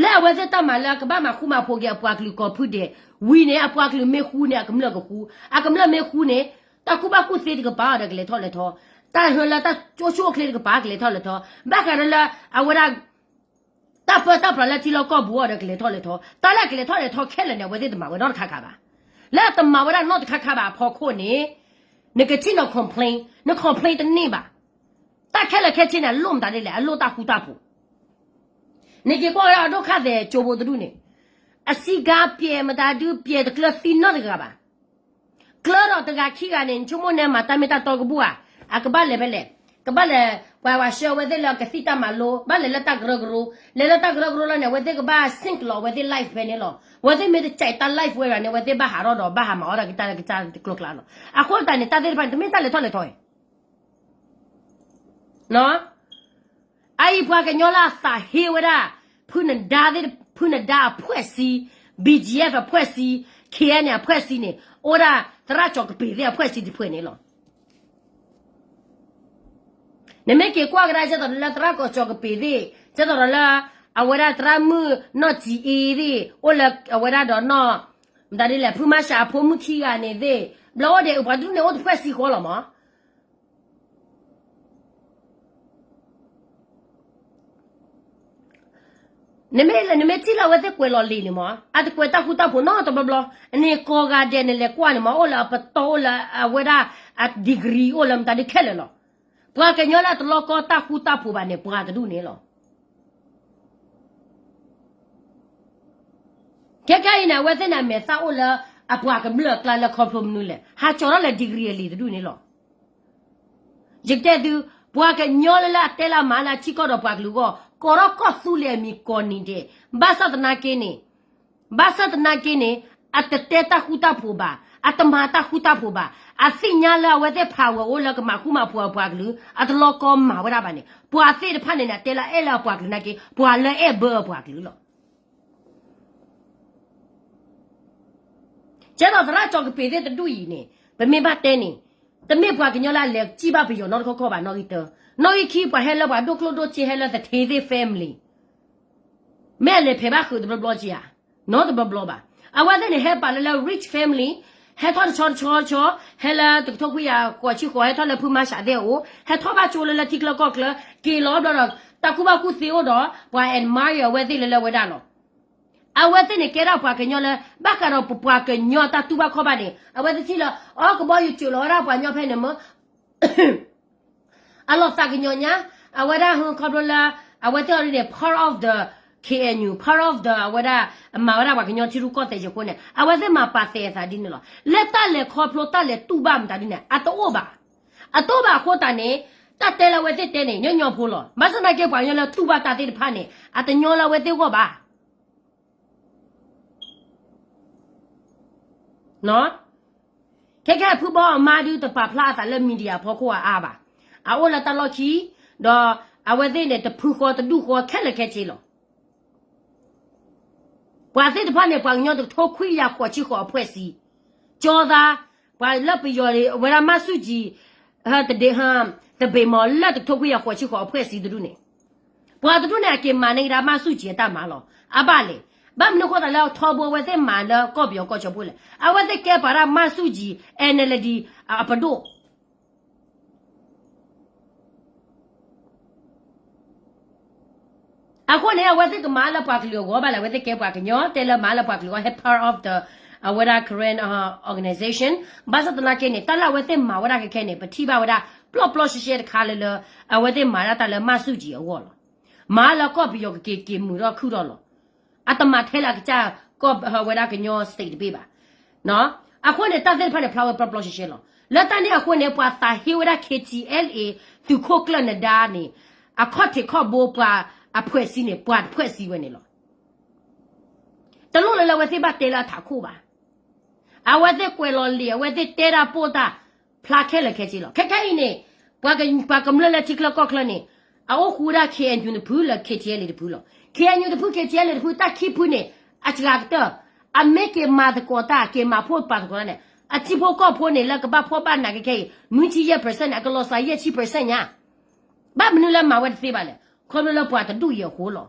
လၢအဝဲသ့ၣ်တၢ်မၤလၢအကဘၣ်မၤဃူမၤဖိးက့ၤအပှၤကလုာ်ကိးဖုဒဲး, ဝံၤန့ၣ် အပှၤကလုာ်မ့ၢ်ဃူန့ၣ် အကမျၢၢ်ကဃူ, အကမျၢၢ်မ့ၢ်ဃူန့ၣ် တၢ်ကူၣ်ဘၣ်ကူၣ်သ့တကပၤအီၤဒီးကလဲၤထီၣ်လဲၤထီ, တၢ်ဟၢလၢတၢ်ကၠိဆိၣ်အိၣ်ချ့တကပၤကလဲၤထီၣ်လဲၤထီ, ဘၣ်ဃးဒီးလၢ အဝဲဒၣ် တၢ်ပၢတၢ်ပြးလၢထံလီၢ်ကီၢ်ပူၤအီၤဒီးကလဲၤထီၣ်လဲၤထီ, တၢ်လၢအကလဲၤထီၣ်လဲၤထီခဲလၢာ်န့ၣ် အဝဲသ့ၣ်တမၤဝဲနီတခါခါဘၣ်. လၢအတမၤဝဲဒၣ်နီတခါခါဘၣ်အဖီခိၣ်န့ၣ် နကထံၣ်နီၤ complain, န complain တန့ၢ်ဘၣ်. တၢ်ခဲလၢာ်ခဲဆ့န့ၣ် အလိၣ်မတၤဒ်လဲၣ်, အလိၣ်တၢ်ဃူတၢ်ဖိး. နက့ၤကွၢ်ဝဲဒၣ်အဒိၣ်ခၣ်သဲးကၠိဖိတဒူၣ်န့ၣ်, အစံးကါပျဲၢ်မတၤဒုးပျဲၢ်တကျၢၤသံနီတဂၤဘၣ်. ကျၢၤဒီးတဂၤခံဂၤန့ၣ် နဆိကမိၣ်န့ၣ်မၤတၢ်မ့ၢ်တၢ်တီကဘူၣ်ဧါ, အကဘၣ်လဲၤဖဲလဲၣ်, ကဘၣ်လဲၤ, ပှၤဝဲဆှၢဝဲသ့ၣ်လၢကသံၣ်တၢ်မၤလိ, ဘၣ်လဲၤလၢတၢ်ကရၢကရိ, လဲၤလၢတၢ်ကရၢကရိလီၤန့ၣ် အဝဲသ့ၣ်ကဘၣ် sync လီၤအဝဲသ့ၣ် life ဖဲန့ၣ်လီၤ. အဝဲသ့ၣ်မ့ၢ်တကဲးတၢ် life ဝဲဂၤန့ၣ် အဝဲသ့ၣ်ဘၣ်ဟးထီၣ်ဒီး ဘၣ်ဟးမၤအီၣ်တၢ်ကစၢ်တကျိၤကျါလီၤ. အဃိသတးန့ၣ် တၢ်သ့ၣ်တဖၣ်န့ၣ် တမ့ၢ်တၢ်လဲၤထီၣ်လဲၤထီအံၤ အအံၤပှၤကညီလၢအသးဟ့ဝဲဒၣ် ဖုနဒါသ့ၣ်, ဖုနဒါအဖွဲ့အစည်း, B G F အဖွဲ့အစည်း, K N A အဖွဲ့အစည်းန့ၣ် အိၣ်ဒၣ်သရၣ်ကၠီၤကပ့ၤသ့ၣ် အဖွဲ့အစည်းတဖုန့ၣ်လီၤ. နမ့ၢ်က့ၤကွၢ်ကဒါကဲသိးလၢသရၣ်ကၠီၤကပ့ၤသ့ၣ် ကဲသိးဒီးလၢ အဝဲဒၣ်သရၣ်မုၣ်နီၢ်စံးအ့သ့ၣ် အိၣ်လၢအဝဲဒၣ်ဒီးနီၢ် မတၤဒ်လဲၣ် ဖုမၤရှးအဖိမုၣ်ခံဂၤန့ၣ်သ့ၣ် ဘျီအိၣ်ဒံး ပှၤတဒူၣ်န့ၣ်အိၣ်တဖှဲၣ်စ့ၢ်ကီးလီၤမး. နမ့ၢ် နမ့ၢ်ထံၣ်လၢအဝဲသ့ၣ်ကွဲးလီၤလံာ်န့ၣ်မး အတကွဲးတၢ်ဃူတၢ်ဖိးနီတဘျီဘျီ, န့ၣ်ကိးဂၤဒဲးန့ၣ်လဲၤကွၢ်န့ၣ်မး အိၣ်လၢအပတီၢ်အိၣ်လၢအဝဲဒၣ် အ degree အိၣ်လၢမတၤဒုးခဲလၢာ်လီၤ. ပှၤကညီလၢအတလီကီတၢ်ဃူတၢ်ဖိးဘၣ်န့ၣ် ပှၤတဒူၣ်န့ၣ်လီၤ. ခဲခဲအံၤန့ၣ် အဝဲသ့ၣ်န့ၣ် အမဲာ်သၣ်အိၣ်လၢအပှၤကမျၢၢ်အကျါလၢခီဖျိမနုၤလဲၣ်, ဟးကၠီၤထီၣ်လၢ degree အလံာ်တဒူၣ်န့ၣ်လီၤ. ယကတဲသု, ပှၤကညီလၢလၢအတဲလၢအမၤလၢအထံကီၢ်ဒီးပှၤကလုာ်အဂီၢ် ကိးထီၣ်ကီၢ်သူလ့ၤအမံၤကိးနံၤဒဲး, ဘၣ်ဆၣ်သနာ်က့န့ၣ် ဘၣ်ဆၣ်သနာ်က့န့ၣ် အတတဲတၢ်ဃူတၢ်ဖိးဘၣ်, အတမၤတၢ်ဃူတၢ်ဖိးဘၣ်, အသ့ၣ်ညါလၢအဝဲသ့ၣ် power အိၣ်လၢကမၤဃူမၤဖိးအပှၤကလုာ် အတလီကီမၤဝဲဒၣ်ဘၣ်န့ၣ် ပှၤသ့ၣ်တဖၣ်န့ၣ်န့ၣ် အတဲလၢအအဲၣ်လၢအပှၤကလုာ်နာ်က့ ပှၤလၢအဲၣ်ဘၢအပှၤကလုာ်လီၤ. ကဲသိးသရၣ်ကၠီကပ့ၤသ့ၣ်တဒူၣ်အံၤန့ၣ် ပမ့ၢ်ဘၣ်တဲန့ၣ် တမ့ၢ်ပှၤကညီလၢအလဲၤစံၣ်ဘၣ်ပယီၤနီတခီခီဘၣ် နီၣ်ဂံၢ်တၢ, နီၣ်ဂံၢ်ခံ ပှၤဟဲလၢပှၤဒိၣ်ကျိၣ်ဒိၣ်စ့ဟဲလၢသထ့သ့ၣ် family မ့ၢ်အလဲၤဖဲးဘၣ်ဃုာ်တဘျီဘျီက့ဧါ, နီတဘျီဘျီဘၣ်. အဝဲသ့ၣ်န့ၣ် ဟဲပာ်လၢလၢ rich family, ဟဲထီၣ်တဆီတဆီဆီ, ဟဲလၢတကထိခွံကယၤဃိးဆံဃိး ဟဲထီၣ်လၢဖုမၤရှးသ့ၣ်အအိၣ်, ဟဲထီၣ်ဘၣ်ကၠိလၢလၢထံချၢကီၢ်ချၢ, က့ၤလီၤဘျီဒီး တၢ်ကူၣ်ဘၣ်ကူၣ်သ့အိၣ်ဒီး ပှၤ admire အဝဲသ့ၣ်လၢလၢဝဲဒၣ်လီၤ. အဝဲသ့ၣ်န့ၣ်ကဲထီၣ်ပှၤကညီလၢ ဘၣ်ဃးဒီးပပှၤကညီတၢ်တူၢ်ဘၣ်ခီၣ်ဘၣ်န့ၣ် အဝဲသ့ၣ်ထံၣ်လၢ အီကဘီယူၤစၢၤလီၤဝဲဒၣ်ပှၤကညီဖဲန့ၣ်မ့ၢ် အလီၤသးကညီၤညါ, အဝဲဒၣ်ဟခီဖျိလၢ အဝဲသ့ၣ်အီၤဒ်န့ၣ် part of the K N U, part of the အဝဲဒၣ် မၤဝဲဒၣ်ပှၤကညီထံရူၢ်ကီၢ်သဲးယိၤအဃိန့ၣ် အဝဲသ့ၣ်မၤပာ်သဲးအသးဒ်န့ၣ်လီၤ. လၢတၢ်လဲၤခီဖျိတၢ်လဲၤတူၢ်ဘၣ်မတၤဒ်န့ၣ် အတအိၣ်ဘၣ်. အတအိၣ်ဘၣ်အဃိသတးန့ၣ် တၢ်တဲလၢအဝဲသ့ၣ်တဲန့ၣ် ညီညီဖိလီၤ. ဘၣ်ဆၣ်သနာ်က့ပှၤကညီလၢတူၢ်ဘၣ်တၢ်သ့ၣ်တဖၣ်န့ၣ် အတညီလၢအဝဲသ့ၣ်ဂီၢ်ဘၣ်. ခဲကဲဖုဘီအမါဒုးတပာ်ဖျါအသးလၢ media အဖီခိၣ်အါအါဘၣ်. အအိၣ်လၢတၢ်လီၢ်ခံ, ဒီးအဝဲသ့ၣ်န့ၣ် တဖုဃီတဒူၣ်ဃီခဲလၢာ်ခဲဆ့လီၤ. ပှၤသ့ၣ်တဖၣ်န့ၣ် ပှၤကညီတကထိခွံကယၤဃိးဆံဃိးအဖှဲၣ်စံ, ကၠီသး, ပှၤလၢပယီၤဝဲဒၣ်မၢ်ဆူၣ်ကၠံ တဘ့ၣ်မးလၢတကထိခွံကယၤဃိးဆံဃိးအဖှဲၣ်စံတဒူၣ်န့ၣ်, ပှၤတဒူၣ်န့ၣ် အက့ၤမၤန့ၢ်ကဒါမၢ်ဆူၣ်ကၠံအတၢ်မၤလီၤ. အဘၣ်လဲၣ်. ဘၣ်မနုၤအဃိသတးလၢထီဘိအဝဲသ့ၣ်မၤလၢကီၢ်ပယီၤကီၢ်ဆၢဖိလဲၣ်. အဝဲသ့ၣ်ကဲပှၤဒၣ်မၢ်ဆူၣ်ကၠံ NLD အပဒိၣ် အဃိန့ၣ် အဝဲသ့ၣ်ကမၤလၢပှၤကလုာ်အဂီၢ်ဘၣ်လဲၣ်. အဝဲသ့ၣ်ကဲပှၤကညီ တဲလၢမၤလၢပှၤကလုာ်အဂီၢ် ဟဲ part of the အဝဲဒၣ် Karen organization. ဘၣ်ဆၣ်သနာ်က့န့ၣ် တၢ်လၢအဝဲသ့ၣ်မၤဝဲဒၣ်ခဲခဲန့ၣ် ပထံၣ်ဘၣ်ဝဲဒၣ် ပျီပျီရှဲရှဲတခါလၢလၢ အဝဲသ့ၣ်မၤဒၣ်တၢ်လၢမၢ်ဆူၣ်ကၠံအဂီၢ်လီၤ. မၤလၢကီၢ်ပယီၤကက့ၤက့ၤမုာ်ထီၣ်ခုၣ်ထီၣ်လီၤ. အတမၤထဲလၢအကစၢ်ကီၢ်ဝဲဒၣ်ကညီ state တဘ့ၣ်ဘၣ်. အဃိန့ၣ် တၢ်သ့ၣ်တဖၣ်န့ၣ် ဖျါဝဲပျီပျီရှဲရှဲလီၤ. လၢတၢ်န့ၣ်အဃိန့ၣ် ပှၤသးဟ့ဝဲဒၣ် K T L A သုးခိၣ်ကျၢၢ်နဒါန့ၣ် အခီၣ်ထံးခီၣ်ဘိပှၤအဖှဲၣ်စံန့ၣ် ပှၤတဖှဲၣ်စံဝဲန့ၣ်လီၤ. တလိၣ်လၢလၢအဝဲသ့ၣ်ဘၣ်တဲလၢအထးခိၣ်ဘၣ်. အဝဲသ့ၣ်ကွဲးလီၤလံာ် အဝဲသ့ၣ်တဲတၢ်ပိာ်တၢ် ဖျါခဲလၢာ်ခဲဆ့လီၤ. ခဲခဲအံၤန့ၣ် ပှၤကမျၢၢ်လၢထံချၢကီၢ်ချၢန့ၣ် အအိၣ်ဃူဝဲဒၣ် K N U တဖုလၢ K T L A တဖုလီၤ. K N U တဖု K T L A တဖု တၢ်ခံဖုန့ၣ် အစှၤကတၢၢ် အမ့ၢ်က့ၤမၤသကိးတၢ် က့ၤမၤဖှိၣ်ပာ်သကိးတၢ်န့ၣ် အထံဖိကီၢ်ဖိန့ၣ် လၢကဘၣ်ဖှီၣ်ဘၣ်နးကဲခဲအံၤ နွံဆံယဲၢ် percent န့ၣ် အကလီၤစှၤယဲၢ်ဆံ percent ညါ. ဘၣ်မနုၤလၢမၤဝဲတသ့ဘၣ်လဲၣ်. ခီဖျိလၢပှၤတဒူၣ်အံၤအဃိလီၤ.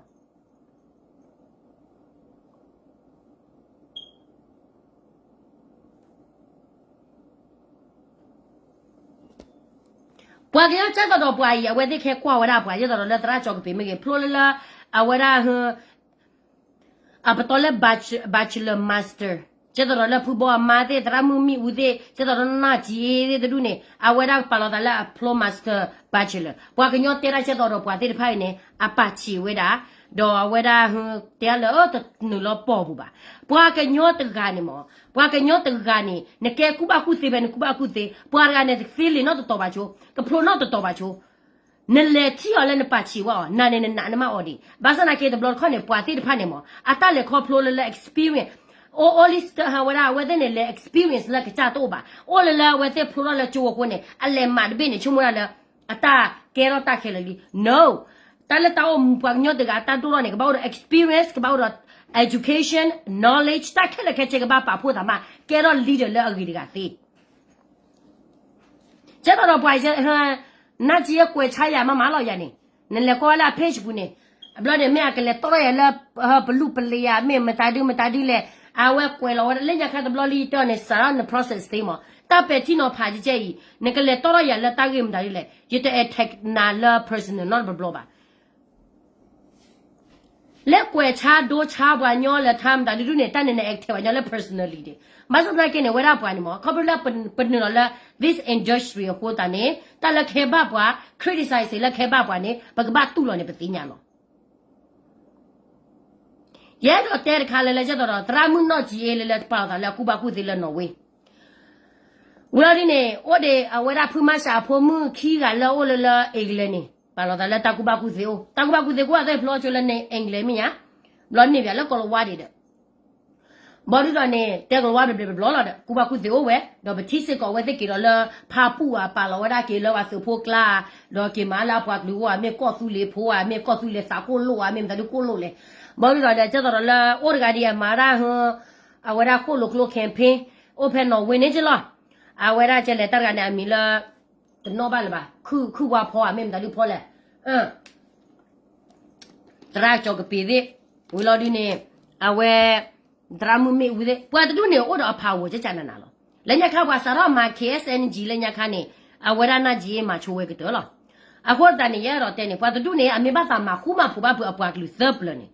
ပှၤကညီကဲသိးဒီးပှၤအံၤ အဝဲသ့ၣ်ကဟဲကွၢ်ဝဲဒၣ်ပှၤ ဒ်သိးဒီးလၢသရၣ်ကၠီကပ့ၤမ့ၢ်ဂ့ၤ ဖျိလၢလၢ အဝဲဒၣ် အပတီၢ်လၢ bachelor master ကဲသိးဒီးလၢဖုဘီအမါသ့ၣ် သရၣ်မုၣ်မံၣ်အူသ့ၣ် ကဲသိးဒီးနီၢ်စံးအ့သ့ၣ်တဒူၣ်န့ၣ် အဝဲဒၣ်ပာ်လီၤသးလၢအဖျိ master bachelor ပှၤကညီတဲဒၣ်ကဲသိးဒီးပှၤသ့ၣ်တဖၣ်အံၤန့ၣ် အပာ်ဆံးဝဲဒၣ် ဒီးအဝဲဒၣ် တဲဒၣ်လၢတနုာ်လီၤပီၢ်ပူၤဘၣ်. ပှၤကညီတဂၤန့ၣ်မ့ၢ် ပှၤကညီတဂၤန့ၣ် နကဲကူၣ်ဘၣ်ကူၣ်သ့ဖဲနကူၣ်ဘၣ်ကူၣ်သ့ ပှၤတဂၤန့ၣ် သ့လံာ်နီတတီၤဘၣ်ဆိ ကဖျိနီတတီၤဘၣ်ဆိ နလဲၤထံၣ်အီၤလၢနပာ်ဆံးဝဲအီၤ နၤန့ၣ်နနာ်နမ့ၢ်အီၤဒံး. ဘၣ်ဆၣ်သနာ်က့တဘျီတခီၣ်န့ၣ် ပှၤသ့ၣ်တဖၣ်န့ၣ်မ့ၢ် အတၢ်လဲၤခီဖျိလၢလၢ experience အိၣ် အိၣ်လံ ဟးဝဲဒၣ် အဝဲသ့ၣ်န့ၣ် လဲၤ experience လၢကစၢ်တအိၣ်ဘၣ်. အိၣ်လၢလၢအဝဲသ့ၣ်ဖျိထီၣ်လၢကၠိအဃိန့ၣ် အလဲၤမၤတဘ့ၣ်န့ၣ် ဆိကမိၣ်ဒၣ်လၢ အတၢ်ကဲထီၣ်တၢ်ခဲလၢာ်လံ. No. တၢ်လၢတၢ်အိၣ်မူပှၤကညီတဂၤအတၢ်ဒိၣ်ထီၣ်န့ၣ် ကဘၣ်အိၣ်ဒီး experience ကဘၣ်အိၣ်ဒီး education, knowledge တၢ်ခဲလၢာ်ခဲဆ့ကဘၣ်ပာ်ဖှိၣ်သးမး ကဲထီၣ် leader လၢအဂ့ၤတဂၤသ့ ကဲသိးဒီးပှၤ နၢ်က့ကွဲးဆါယၤမးမးလီၤယၤန့ၣ် နလဲၤကွၢ်ဝဲလၢအ page ပူၤန့ၣ် ဘျီန့ၣ်မ့ၢ်အကလဲၤတီထီၣ်ယၤလၢ ပလူၢ်ပလ့ၤဧါ မ့ၢ်မတၤဒုမတၤဒုလဲၣ်, အဝဲကွဲးလီၤဝဲဒၣ်လၢညါခါတဘျီလံတၢ်န့ၣ် စးထီၣ်န့ၣ် process သ့မး, တၢ်ပဲာ်ထံနီၤဖးကဲကဲအံၤ နကလဲၤတီထီၣ်ယၤလၢတၢ်ဂ့ၢ်မတၤဒုလဲၣ်, ယတ attack နၤလၢ personal နီတဘျီဘၣ်. လဲၤကွဲးဆါဒိဆါပှၤညီလၢထါမတၤဒုဒုန့ၣ် တၢ်န့ၣ်န attack ပှၤညီလၢ personally ဒံး, ဘၣ်ဆၣ်သနာ်က့န့ၣ် ဝဲဒၣ်ပှၤန့ၣ်မး ခီဖျိလၢပနုာ်လီၤလၢ this industry အဃိသတးန့ၣ် တၢ်လၢခဲဘၣ်ပှၤ criticize လၢခဲဘၣ်ပှၤန့ၣ် ပကဘၣ်တူၢ်လိာ်န့ၣ် ပသ့ၣ်ညါလီၤ. ယအဲၣ်ဒိးတဲတခါလၢလၢကဲသိးဒီး သရၣ်မုၣ်နီၢ်ကံအ့လၢလၢပာ်လီၤသးလၢအကူၣ်ဘၣ်ကူၣ်သ့လၢနီၣ်ဝ့, ဝံၤလီၤဒ်န့ၣ် အိၣ်ဒံးအဝဲဒၣ်ဖုမၤစၢ်အဖိမုၣ်ခံဂၤလၢအအိၣ်လၢလၢ England န့ၣ် ပာ်လီၤသးလၢတၢ်ကူၣ်ဘၣ်ကူၣ်သ့အိၣ်, တၢ်ကူၣ်ဘၣ်ကူၣ်သ့ကိးဂၤသ့ၣ်ဖျိကၠိလၢ England မ့ၢ်ညါ, ဘျီန့ၣ်ပၠးလၢကီၢ်လဝါဒံးဒီး ဘၣ်ဒုးဒီးန့ၣ် တဲကလီၤဝါဘျဲၣ်ဘျဲၣ်ဘျီလီၤဒီး ကူၣ်ဘၣ်ကူၣ်သ့အိၣ်ဝဲ, ဒီးပထံၣ်စ့ၢ်ကီးအဝဲသ့ၣ်က့ၤဒီးလၢ ဖါပူၣ်ဧါ ပာ်လီၤဝဲဒၣ်က့ၤလၢပှၤသုးဖိကျါ, ဒီးက့ၤမၤလၢအပှၤကလုာ်အိၣ်ဧါ မ့ၢ်ကီၢ်သူလ့ၤဖိဧါ မ့ၢ်ကီၢ်သူလ့ၤသးကိၣ်လိၣ်ဧါ မ့ၢ်မတၤဒုကိၣ်လိၣ်လဲၣ်, ဘၣ်ဒုးဒီးဒီး ကဲသိးဒီးလၢအိၣ်တဂၤဒံးအမၤဒၣ်ဟၢ အဝဲဒၣ်ဃိၣ်လိာ်ကျိ campaign အိၣ်ဖဲနီၣ်ဝ့န့ၣ်က့လီၤ, အဝဲဒၣ်ကဲလဲၣ်တၢ်တဂၤန့ၣ် အမံၤလၢ တနီၣ်ဘၣ်လၢၤဘၣ် ခုၣ်ဝါဖီဧါ မ့ၢ်မတၤဒုဖီလဲၣ် သရၣ်ကၠီၤကပ့ၤသ့ၣ်, ဝံၤလီၤဒုးန့ၣ် အဝဲ သရၣ်မုၣ်မ့ၣ်အူသ့ၣ် ပှၤတဒူၣ်န့ၣ် အိၣ်ဒီးအ power ကကနးနးလီၤ. လၢညါခါပှၤစးထီၣ်မၤ K S N G လၢညါခါန့ၣ် အဝဲဒၣ်နၢ်ကံအ့မၤဆိဝဲကတၢၢ်လီၤ. အဃိသတးန့ၣ် ယအဲၣ်ဒိးတဲန့ၣ် ပှၤတဒူၣ်န့ၣ် အမ့ၢ်ဘၣ်သးမၤဃူမၤဖိးဘၣ်ဖုးအပှၤကလုာ်သၢပျၢၤန့ၣ်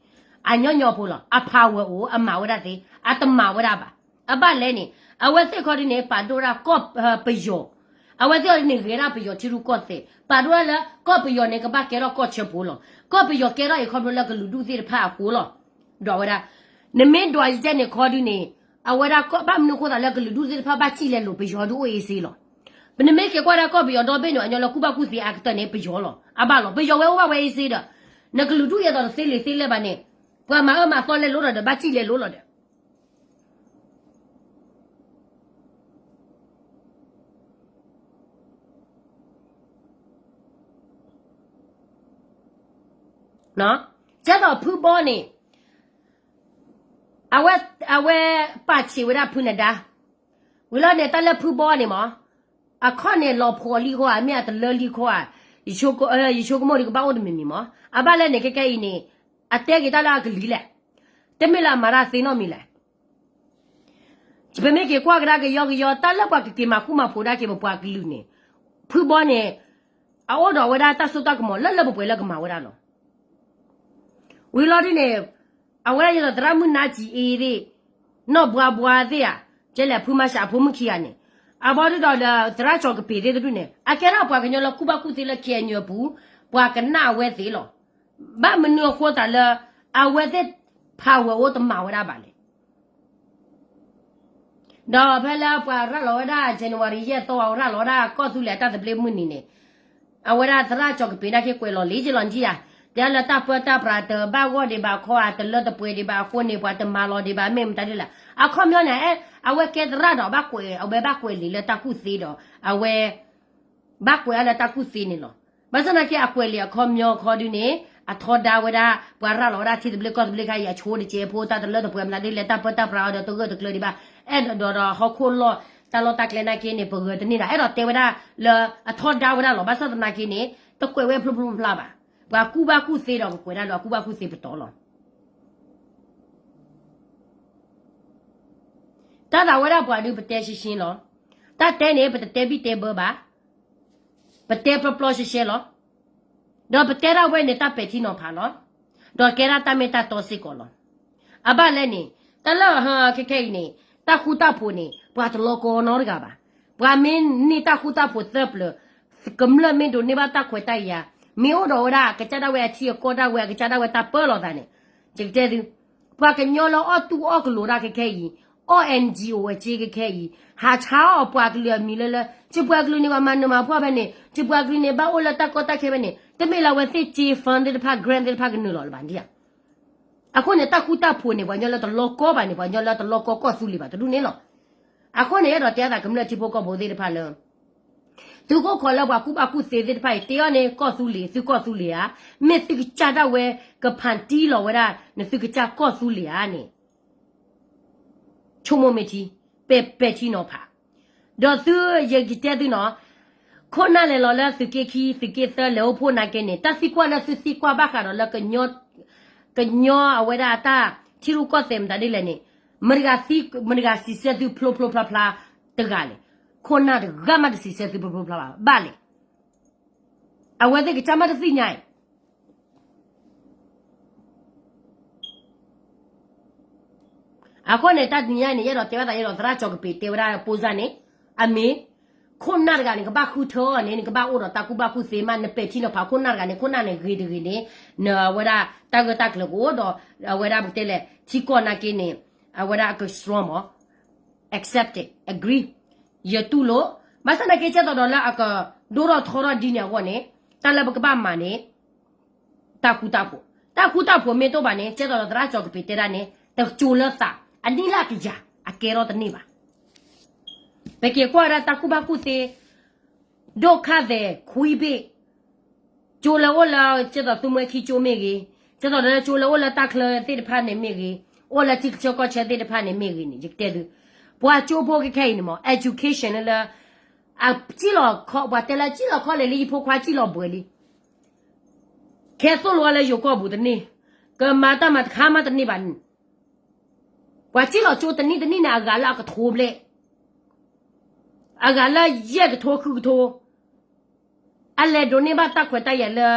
အညီညီဖိလီၤ. အ power အိၣ် အမၤဝဲဒၣ်သ့ အတမၤဝဲဒၣ်ဘၣ်. အဘၣ်လဲၣ်န့ၣ် အဝဲသ့ၣ်ခီဒုးန့ၣ် ပာ်ဒိၣ်ဝဲဒၣ်ကီၢ်ပယီၤ, အဝဲသ့ၣ်အီၤဒုးန့ၣ် ဂဲၤဒၣ်ပယီၤထံရူၢ်ကီၢ်သဲး ပာ်ဒိၣ်ဝဲဒၣ်လၢ ကီၢ်ပယီၤန့ၣ် ကဘၣ်ကဲထီၣ်ကီၢ်ဆၢဖိလီၤ. ကီၢ်ပယီၤကဲထီၣ်အံၤခီဖျိလၢကလုာ်ဒူၣ်သ့ၣ်တဖၣ်အဃိလီၤ. ဒွးဝဲဒၣ် နမ့ၢ်ဒွးယကဲန့ၣ်ခီဒုးန့ၣ် အဝဲဒၣ်ကီၢ်ဘၣ်မနုၤအဃိသတးလၢကလုာ်ဒူၣ်သ့ၣ်တဖၣ်ဘၣ်စံၣ်လဲၤလိာ်ပယီၤဒုးအိၣ်အ့စ့လီၤ. ပနမ့ၢ်က့ၤကွၢ်ဒၣ်ကီၢ်ပယီၤဒီဘ့ၣ်န့ၣ် အညီလၢကူၣ်ဘၣ်ကူၣ်သ့အါကတၢၢ်န့ၣ် ပယီၤလီၤ. အဘၣ်လီၤ ပယီၤဝဲအိၣ်ဘၣ်ဝဲအ့စ့ဒီး နကလုာ်ဒူၣ်အံၤဒိးတသ့လံာ်သ့လဲၢ်ဘၣ်န့ၣ် ပှၤမၤအၢမၤသီလဲၤလိၤဒီးဒီး ဘၣ်စံၣ်လဲၤလိၤလီၤဒီး ကဲသိးဖုဘီန့ၣ် အဝဲ အဝဲပာ်ဆံးဝဲဒၣ်ဖုနဒါ, ဝံၤလီၤန့ၣ် တၢ်လၢဖုဘီန့ၣ်မး အခီၣ်န့ၣ်လီၤဖိးလံဃီဧါ မ့ၢ်အတလၢလံဃီဧါ, ယဆိကမိၣ်ဒုးကဘၣ်အိၣ်တမံၤမံၤမး အဘၣ်လဲၣ်န့ၣ် ခဲကဲအံၤန့ၣ် အတဲက့ၤတၢ်လၢအကလံၤလဲၣ်, တမ့ၢ်လၢအမၤတၢ်သ့နီတမံၤလဲၣ်. ပမ့ၢ်က့ၤကွၢ်ကဒါကယီကယီ တၢ်လၢပှၤကက့ၤမၤဃူမၤဖိးဒၣ်က့ၤပပှၤကလုာ်န့ၣ် ဖုဘီန့ၣ် အအိၣ်ဒီးဝဲဒၣ်တၢ်စိတၢ်ကမီၤလၢလၢပှဲၤပှဲၤလၢကမၤဝဲဒၣ်လီၤ. ဝံၤလီၤဒုးန့ၣ် အဝဲဒၣ်ဒ်သိးသရၣ်မုၣ်နါစံးအ့သ့ၣ် နီၢ်ဘှါဘှါသ့ၣ်ဧါ, ကဲလဲၣ်ဖုမၤစၢ်အဖိမုၣ်ခံဂၤန့ၣ် အဘီဒုးဒီးဒီးသရၣ်ကၠီၤကပ့ၤသ့ၣ်တဒူၣ်န့ၣ် အကဲထီၣ်ပှၤကညီလၢကူၣ်ဘၣ်ကူၣ်သ့လၢ K N U အပူၤ ပှၤကနၣ်အဝဲသ့ၣ်လီၤ. ဘၣ်မနုၤအဃိသတးလၢ အဝဲသ့ၣ် power အိၣ်တမၤဝဲဒၣ်ဘၣ်လဲၣ်. ဒီးဖဲလၢပှၤရၤလီၤဝဲဒၣ် January ယဲၢ်သီ ပှၤရၤလီၤဝဲဒၣ်ကီၢ်သူလ့ၤအတၢ်သဘျ့မုၢ်နံၤန့ၣ် အဝဲဒၣ်သရၣ်ကၠီၤကပ့ၤနာ်က့ကွဲးလီၤလံကလီၤနထံၣ်ဧါ, တဲလၢတၢ်ပၢတၢ်ပြးတဘၣ်ဂီၢ်ဒံးဘၣ်ခီဧါ, တလၢတပှဲၤဒံးဘၣ်အဃိန့ၣ် ပှၤတမၤလီၤဒံးဘၣ် မ့ၢ်မတၤဒ်လဲၣ်. အခီပညီန့ၣ် အဝဲကဲသရၣ်ဒီးဘၣ်ကွဲး အဝဲဘၣ်ကွဲးလံာ်လၢတၢ်ကူၣ်သ့ဒီး အဝဲ ဘၣ်ကွဲးအါလၢတၢ်ကူၣ်သ့န့ၣ်လီၤ. ဘၣ်ဆၣ်သနာ်က့ အကွဲးလံာ်အခီပညီခီဒုးန့ၣ် အထီဒါဝဲဒၣ် ပှၤရၤလီၤဝဲဒၣ်ထံသဘျ့ကီၢ်သဘျ့ခါအံၤ အဆိတကဲဖိ တၢ်တလၢတပှဲၤမနုၤဒ်လဲၣ် တၢ်ပၢတၢ်ပြးအီၤဒီးတဂၢၢ်တကျၢၤဒံးဘၣ်, အဲၣ်ဒိးဒီးဟီၣ်ခိၣ်လီၢ် တၢ်လီၢ်တၢ်ကျဲနာ်က့န့ၣ် ပဂၢၢ်တန့ၢ်ဒၣ် အဲၣ်ဒိးတဲဝဲဒၣ်လၢအထီဒါဝဲဒၣ်လီၤ. ဘၣ်ဆၣ်သနာ်က့န့ၣ် တကွဲးဝဲဖျိဖျိဖျါဘၣ်. ပှၤကူၣ်ဘၣ်ကူၣ်သ့ဒီးကကွဲးဒၣ်ဒီးအကူၣ်ဘၣ်ကူၣ်သ့ပတီၢ်လီၤ. တၢ်သးဝဲဒၣ်ပှၤဒုးပတဲရှင်းရှင်းလီၤ. တၢ်တဲန့ၣ် ပတတဲဘံၣ်တဲဘၢဘၣ်. ပတဲပျီပျီရှဲရှဲလီၤ. ဒီးပတဲဒၣ်ဝဲန့ၣ်တၢ်ပဲာ်ထံနီၤဖးလီၤ. ဒီးကဲဒၣ်တၢ်မ့ၢ်တၢ်တီစ့ၢ်ကီးလီၤ. အဘၣ်လဲၣ်န့ၣ် တၢ်လၢခဲခဲအံၤန့ၣ် တၢ်ဃူတၢ်ဖိးန့ၣ် ပှၤတလီၤကီနီတဂၤဘၣ်. ပှၤမ့ၢ်န့ၢ်တၢ်ဃူတၢ်ဖိးသၢပျၢၤ ကမျၢၢ်မ့ၢ်ဒိးန့ၢ်ဘၣ်တၢ်ခွဲးတၢ်ယာ် မ့ၢ်အိၣ်ဒီးဝဲဒၣ် ကစၢ်ဒၣ်ဝဲအထံအကီၢ်ဒၣ်ဝဲ အကစၢ်ဒၣ်ဝဲတၢ်ပၢလီၤသးန့ၣ် ယကတဲသု ပှၤကညီလၢအီၣ်တူၢ်အီၣ်ကလိၤဒၣ်ခဲခဲအံၤ အီၣ် N G O ဝဲက့ခဲခဲအံၤ ဟးဆါအီၣ်ပှၤကလုာ်အမံၤလၢလၢ ကပှၤကလုာ်န့ၣ် ပှၤမၤနၢၤမၤဖှီၣ်ဖဲန့ၣ် ကပှၤကလုာ်န့ၣ် ဘၣ်အိၣ်လၢတၢ်ကီတၢ်ခဲဖဲန့ၣ် တမ့ၢ်လၢအဝဲသ့ၣ်က့ fund သ့ၣ်တဖၣ် grant သ့ၣ်တဖၣ်ကနုာ်လီၤလၢၤဘၣ်ဒ်ဧါ. အဃိန့ၣ် တၢ်ဃူတၢ်ဖိးန့ၣ် ပှၤကညီလၢတလီၤကီဘၣ်န့ၣ် ပှၤကညီလၢတလီၤကီကီၢ်သူလ့ၤဘၣ်တဒူၣ်န့ၣ်လီၤ. အဃိန့ၣ် အဲၣ်ဒိးတဲအသးကမျၢၢ်ထံဖိကီၢ်ဖိသ့ၣ်တဖၣ်လၢ သုးခိၣ်ခီလၢပှၤကူၣ်ဘၣ်ကူၣ်သ့သ့ၣ်တဖၣ်အံၤ တ့အီၤန့ၣ် ကီၢ်သူလ့ၤ သုကီၢ်သူလ့ၤဧါ, မ့ၢ်သုကစၢ်ဒၣ်ဝဲ ကဖန်တီးလီၤဝဲဒၣ် နသုကစၢ်ကီၢ်သူလ့ၤဧါန့ၣ် ဆိကမိၣ်မ့ၢ်ထံ ပဲာ်ပဲာ်ထံနီၤဖး, ဒီးသုယကတဲသုနီၤ, ခိၣ်နၢ်လဲၤလီၤလၢသုးက့ခံ သုးက့သၢ လဲၤအိၣ်ဖှိၣ်နာ်က့န့ၣ် တၢ်သံကွၢ်လၢသုသံကွၢ်ဘၣ်ဃးဒီးလၢကညီ ကညီအဝဲဒၣ်အတၢ်ထံရူၢ်ကီၢ်သဲးမတၤဒ်လဲၣ်န့ၣ်, မတဂၤသံ, မတဂၤစံးဆၢသုဖျိဖျိဖျါဖျါတဂၤလဲၣ်. ခိၣ်နၢ်တဂၤမးတစံးဆၢသုဖျိဖျိဖျါဖျါဘၣ်. ဘၣ်လဲၣ်. အဝဲသ့ၣ်ကစၢ်မးတသ့ၣ်ညါအံၤ အဃိန့ၣ် တၢ်တနံၤညါအံၤန့ၣ် ယအဲၣ်ဒိးတဲဘၣ်သး ယအဲၣ်ဒိးသရၣ်ကၠီကပ့ၤတဲဝဲဒၣ် ပိၢ်စၢ်န့ၣ်, အမ့ၢ် ခိၣ်နၢ်တဂၤန့ၣ် ကဘၣ်ဃုထၢအီၤန့ၣ် နကဘၣ်အိၣ်ဒီးတၢ်ကူၣ်ဘၣ်ကူၣ်သ့မး, နပဲာ်ထံနီၤဖးခိၣ်နၢ်တဂၤန့ၣ် ခိၣ်နၢ်န့ၣ်ဂ့ၤတဂ့ၤန့ၣ်, နအဝဲဒၣ်တၢ်ဂၢၢ်တၢ်ကျၢၤကအိၣ်ဒီး အဝဲဒၣ်ပကတဲလဲၣ် ထံကီၢ်နာ်က့န့ၣ်, အဝဲဒၣ်အက strong မး accept it, agree, ယတူၢ်လိာ်, ဘၣ်ဆၣ်သနာ်က့ ကဲသိးဒီးလၢအကဒိၣ်ထီၣ်ထီထီၣ်ဒ်န့ၣ်အဂီၢ်န့ၣ်, တၢ်လၢပကဘၣ်မၤန့ၣ် တၢ်ဃူတၢ်ဖိး, တၢ်ဃူတၢ်ဖိးမ့ၢ်တအိၣ်ဘၣ်န့ၣ် ကဲသိးဒီးသရၣ်ကၠီကပ့ၤတဲဒၣ်န့ၣ် တကၠိလၢသး, အနံၣ်လၢအကယၤ အကဲထီၣ်တန့ၢ်ဘၣ်. ပက့ၤကွၢ်ဝဲဒၣ်တၢ်ကူၣ်ဘၣ်ကူၣ်သ့ ဒိၣ်ခါသဲးခွံဘ့ၣ်, ကၠိလၢအိၣ်လၢ ကဲသိးသုမှဲခံကၠိမ့ၢ်ဂ့ၤ, ကဲသိးဒီးကၠိလၢအိၣ်လၢတၢ်ချၢသ့ၣ်တဖၣ်န့ၣ်မ့ၢ်ဂ့ၤ, အိၣ်လၢထံဆၢကီၢ်ဆၢသ့ၣ်တဖၣ်န့ၣ်မ့ၢ်ဂ့ၤန့ၣ် ယကတဲသု, ပှၤကၠိဖိခဲခဲအံၤန့ၣ်မး education လၢ အစံၣ်လီၤခီ, ပှၤတဲလၢစံၣ်လီၤခီလဲၣ်လံ ယဖိခွါစံၣ်လီၤဘှဲးလံ, ခဲသိၣ်လိအီၤလၢယိၤကီၢ်ပူၤတန့ၢ်, ကမၤတၢ်မၤတခါမးတန့ၢ်ဘၣ်န့ၣ်, ပှၤစံၣ်လီၤကၠိတနံၣ်တနံၣ်န့ၣ် အဂၤလၢအကထိဘျဲၣ်, အဂၤလၢယဲၢ်ကထိဃုကထိ, အလဲၤဒိးန့ၢ်ဘၣ်တၢ်ခွဲးတၢ်ယာ်လၢ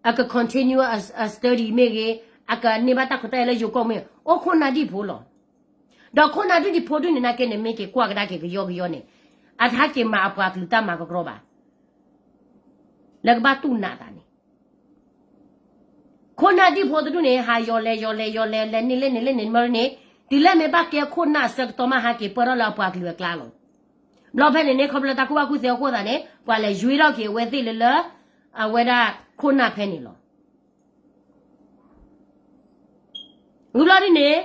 အက continue အ study မ့ၢ်ဂ့ၤ, အကန့ၢ်ဘၣ်တၢ်ခွဲးတၢ်ယာ်လၢယိၤကီၢ်မ့ၢ်ဂ့ၤ, အိၣ်ခိၣ်နၢ်ဒံၣ်ဖိလီၤ. ဒီးခိၣ်နၢ်ဒံၣ်ဖိဒုန့ၣ်နာ်က့န့ၣ် မ့ၢ်က့ၤကွၢ်ကဒါက့ၤကယီကယီန့ၣ်, အတဟဲက့ၤမၤအပှၤကလုာ်တၢ်မၤကကြီဘၣ်. လၢကဘၣ်တူၢ်နးသးန့ၣ် ခိၣ်နၢ်ဒံၣ်ဖိတဒူၣ်န့ၣ် ဟးယီၤလဲၤယီၤလဲၤယီၤလဲၤ လဲၤန့ၣ်လဲၣ်န့ၣ်လဲၣ်န့ၣ်မ့ၢ်န့ၣ်, တုၤလၢမ့ၢ်ဘၣ်ကဲခိၣ်နၢ်အဆၢကတီၢ်မး ဟးက့ၤပၢၢ်ထီၣ်လၢအပှၤကလုာ်အကျါလီၤ. ဘျီဖဲန့ၣ်န့ၣ် ခီဖျိလၢတၢ်ကူၣ်ဘၣ်ကူၣ်သ့အဃိသတးန့ၣ် ပှၤလဲၤယွ့ထီၣ်က့ၤအဝဲသ့ၣ်လၢလၢ အဝဲဒၣ်ခိၣ်နၢ်ဖဲန့ၣ်လီၤ. ဝံၤဘျီဒ်န့ၣ်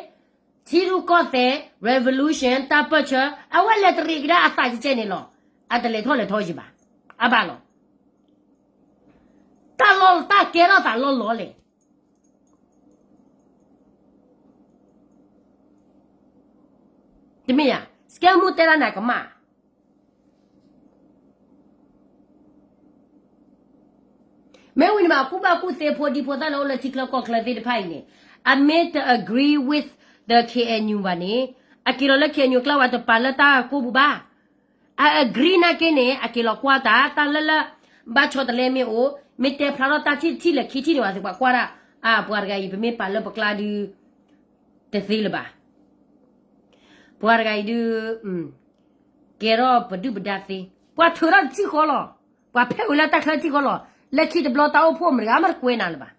ထံရူၢ်ကီၢ်သဲး revolution တၢ်ပၢၢ်ဆၢ အဝဲလဲၤတရံးကဒါအသးကဲကဲန့ၣ်လီၤ. အတလဲၤထီၣ်လဲၤထီယံၤဘၣ်. အဘၣ်လီၤ. တၢ်လီၢ်တၢ်ကဲထီၣ်သးလီၢ်လီၢ်လဲၣ်. တမ့ၢ်ဧါ, စကဲမူတဲဒၣ်နၤကမၣ် မ့ၢ်ဝံၤန့ၣ်ဘၣ် ကူၣ်ဘၣ်ကူၣ်သ့ဖိဒံဖိသၣ်လၢအိၣ်လၢထံချၢကီၢ်ချၢသ့ၣ်တဖၣ်အံၤန့ၣ်, အမ့ၢ်တ agree with the K N U ဘၣ်န့ၣ်, အက့ၤလီၤလၢ K N U ကျါဝဲတပာ်လၢတၢ်ကိၢ်ပူၤဘၣ်. အ agree နာ်က့န့ၣ် အက့ၤလီၤကွၢ်တၢ် တၢ်လၢလၢ ဘၣ်ဆီတလဲမ့ၢ်အိၣ်, မ့ၢ်တဲဖျါထီၣ်တၢ်ထံၣ်တထံၣ်လဲၣ်ခံထံၣ်န့ၣ် ပှၤသ့ၣ်ပှၤကွၢ်ဒၣ်, အါ ပှၤတဂၤအံၤ ပမ့ၢ်ပာ်လၢပကျါဒုး တသ့လၢၤဘၣ်. ပှၤတဂၤအံၤဒုး ကဲထီၣ်ပဒုၣ်ပဒါသ့, ပှၤထုးထီၣ်တထံၣ်ဃီလီၤ. ပှၤဖဲးဝဲလၢတၢ်ချၢတထံၣ်ဃီလီၤ. လၢခံတဘျီတၢ်အိၣ်ဖှိၣ်မတၤဂၤမးတကွဲးနၤလၢၤဘၣ်.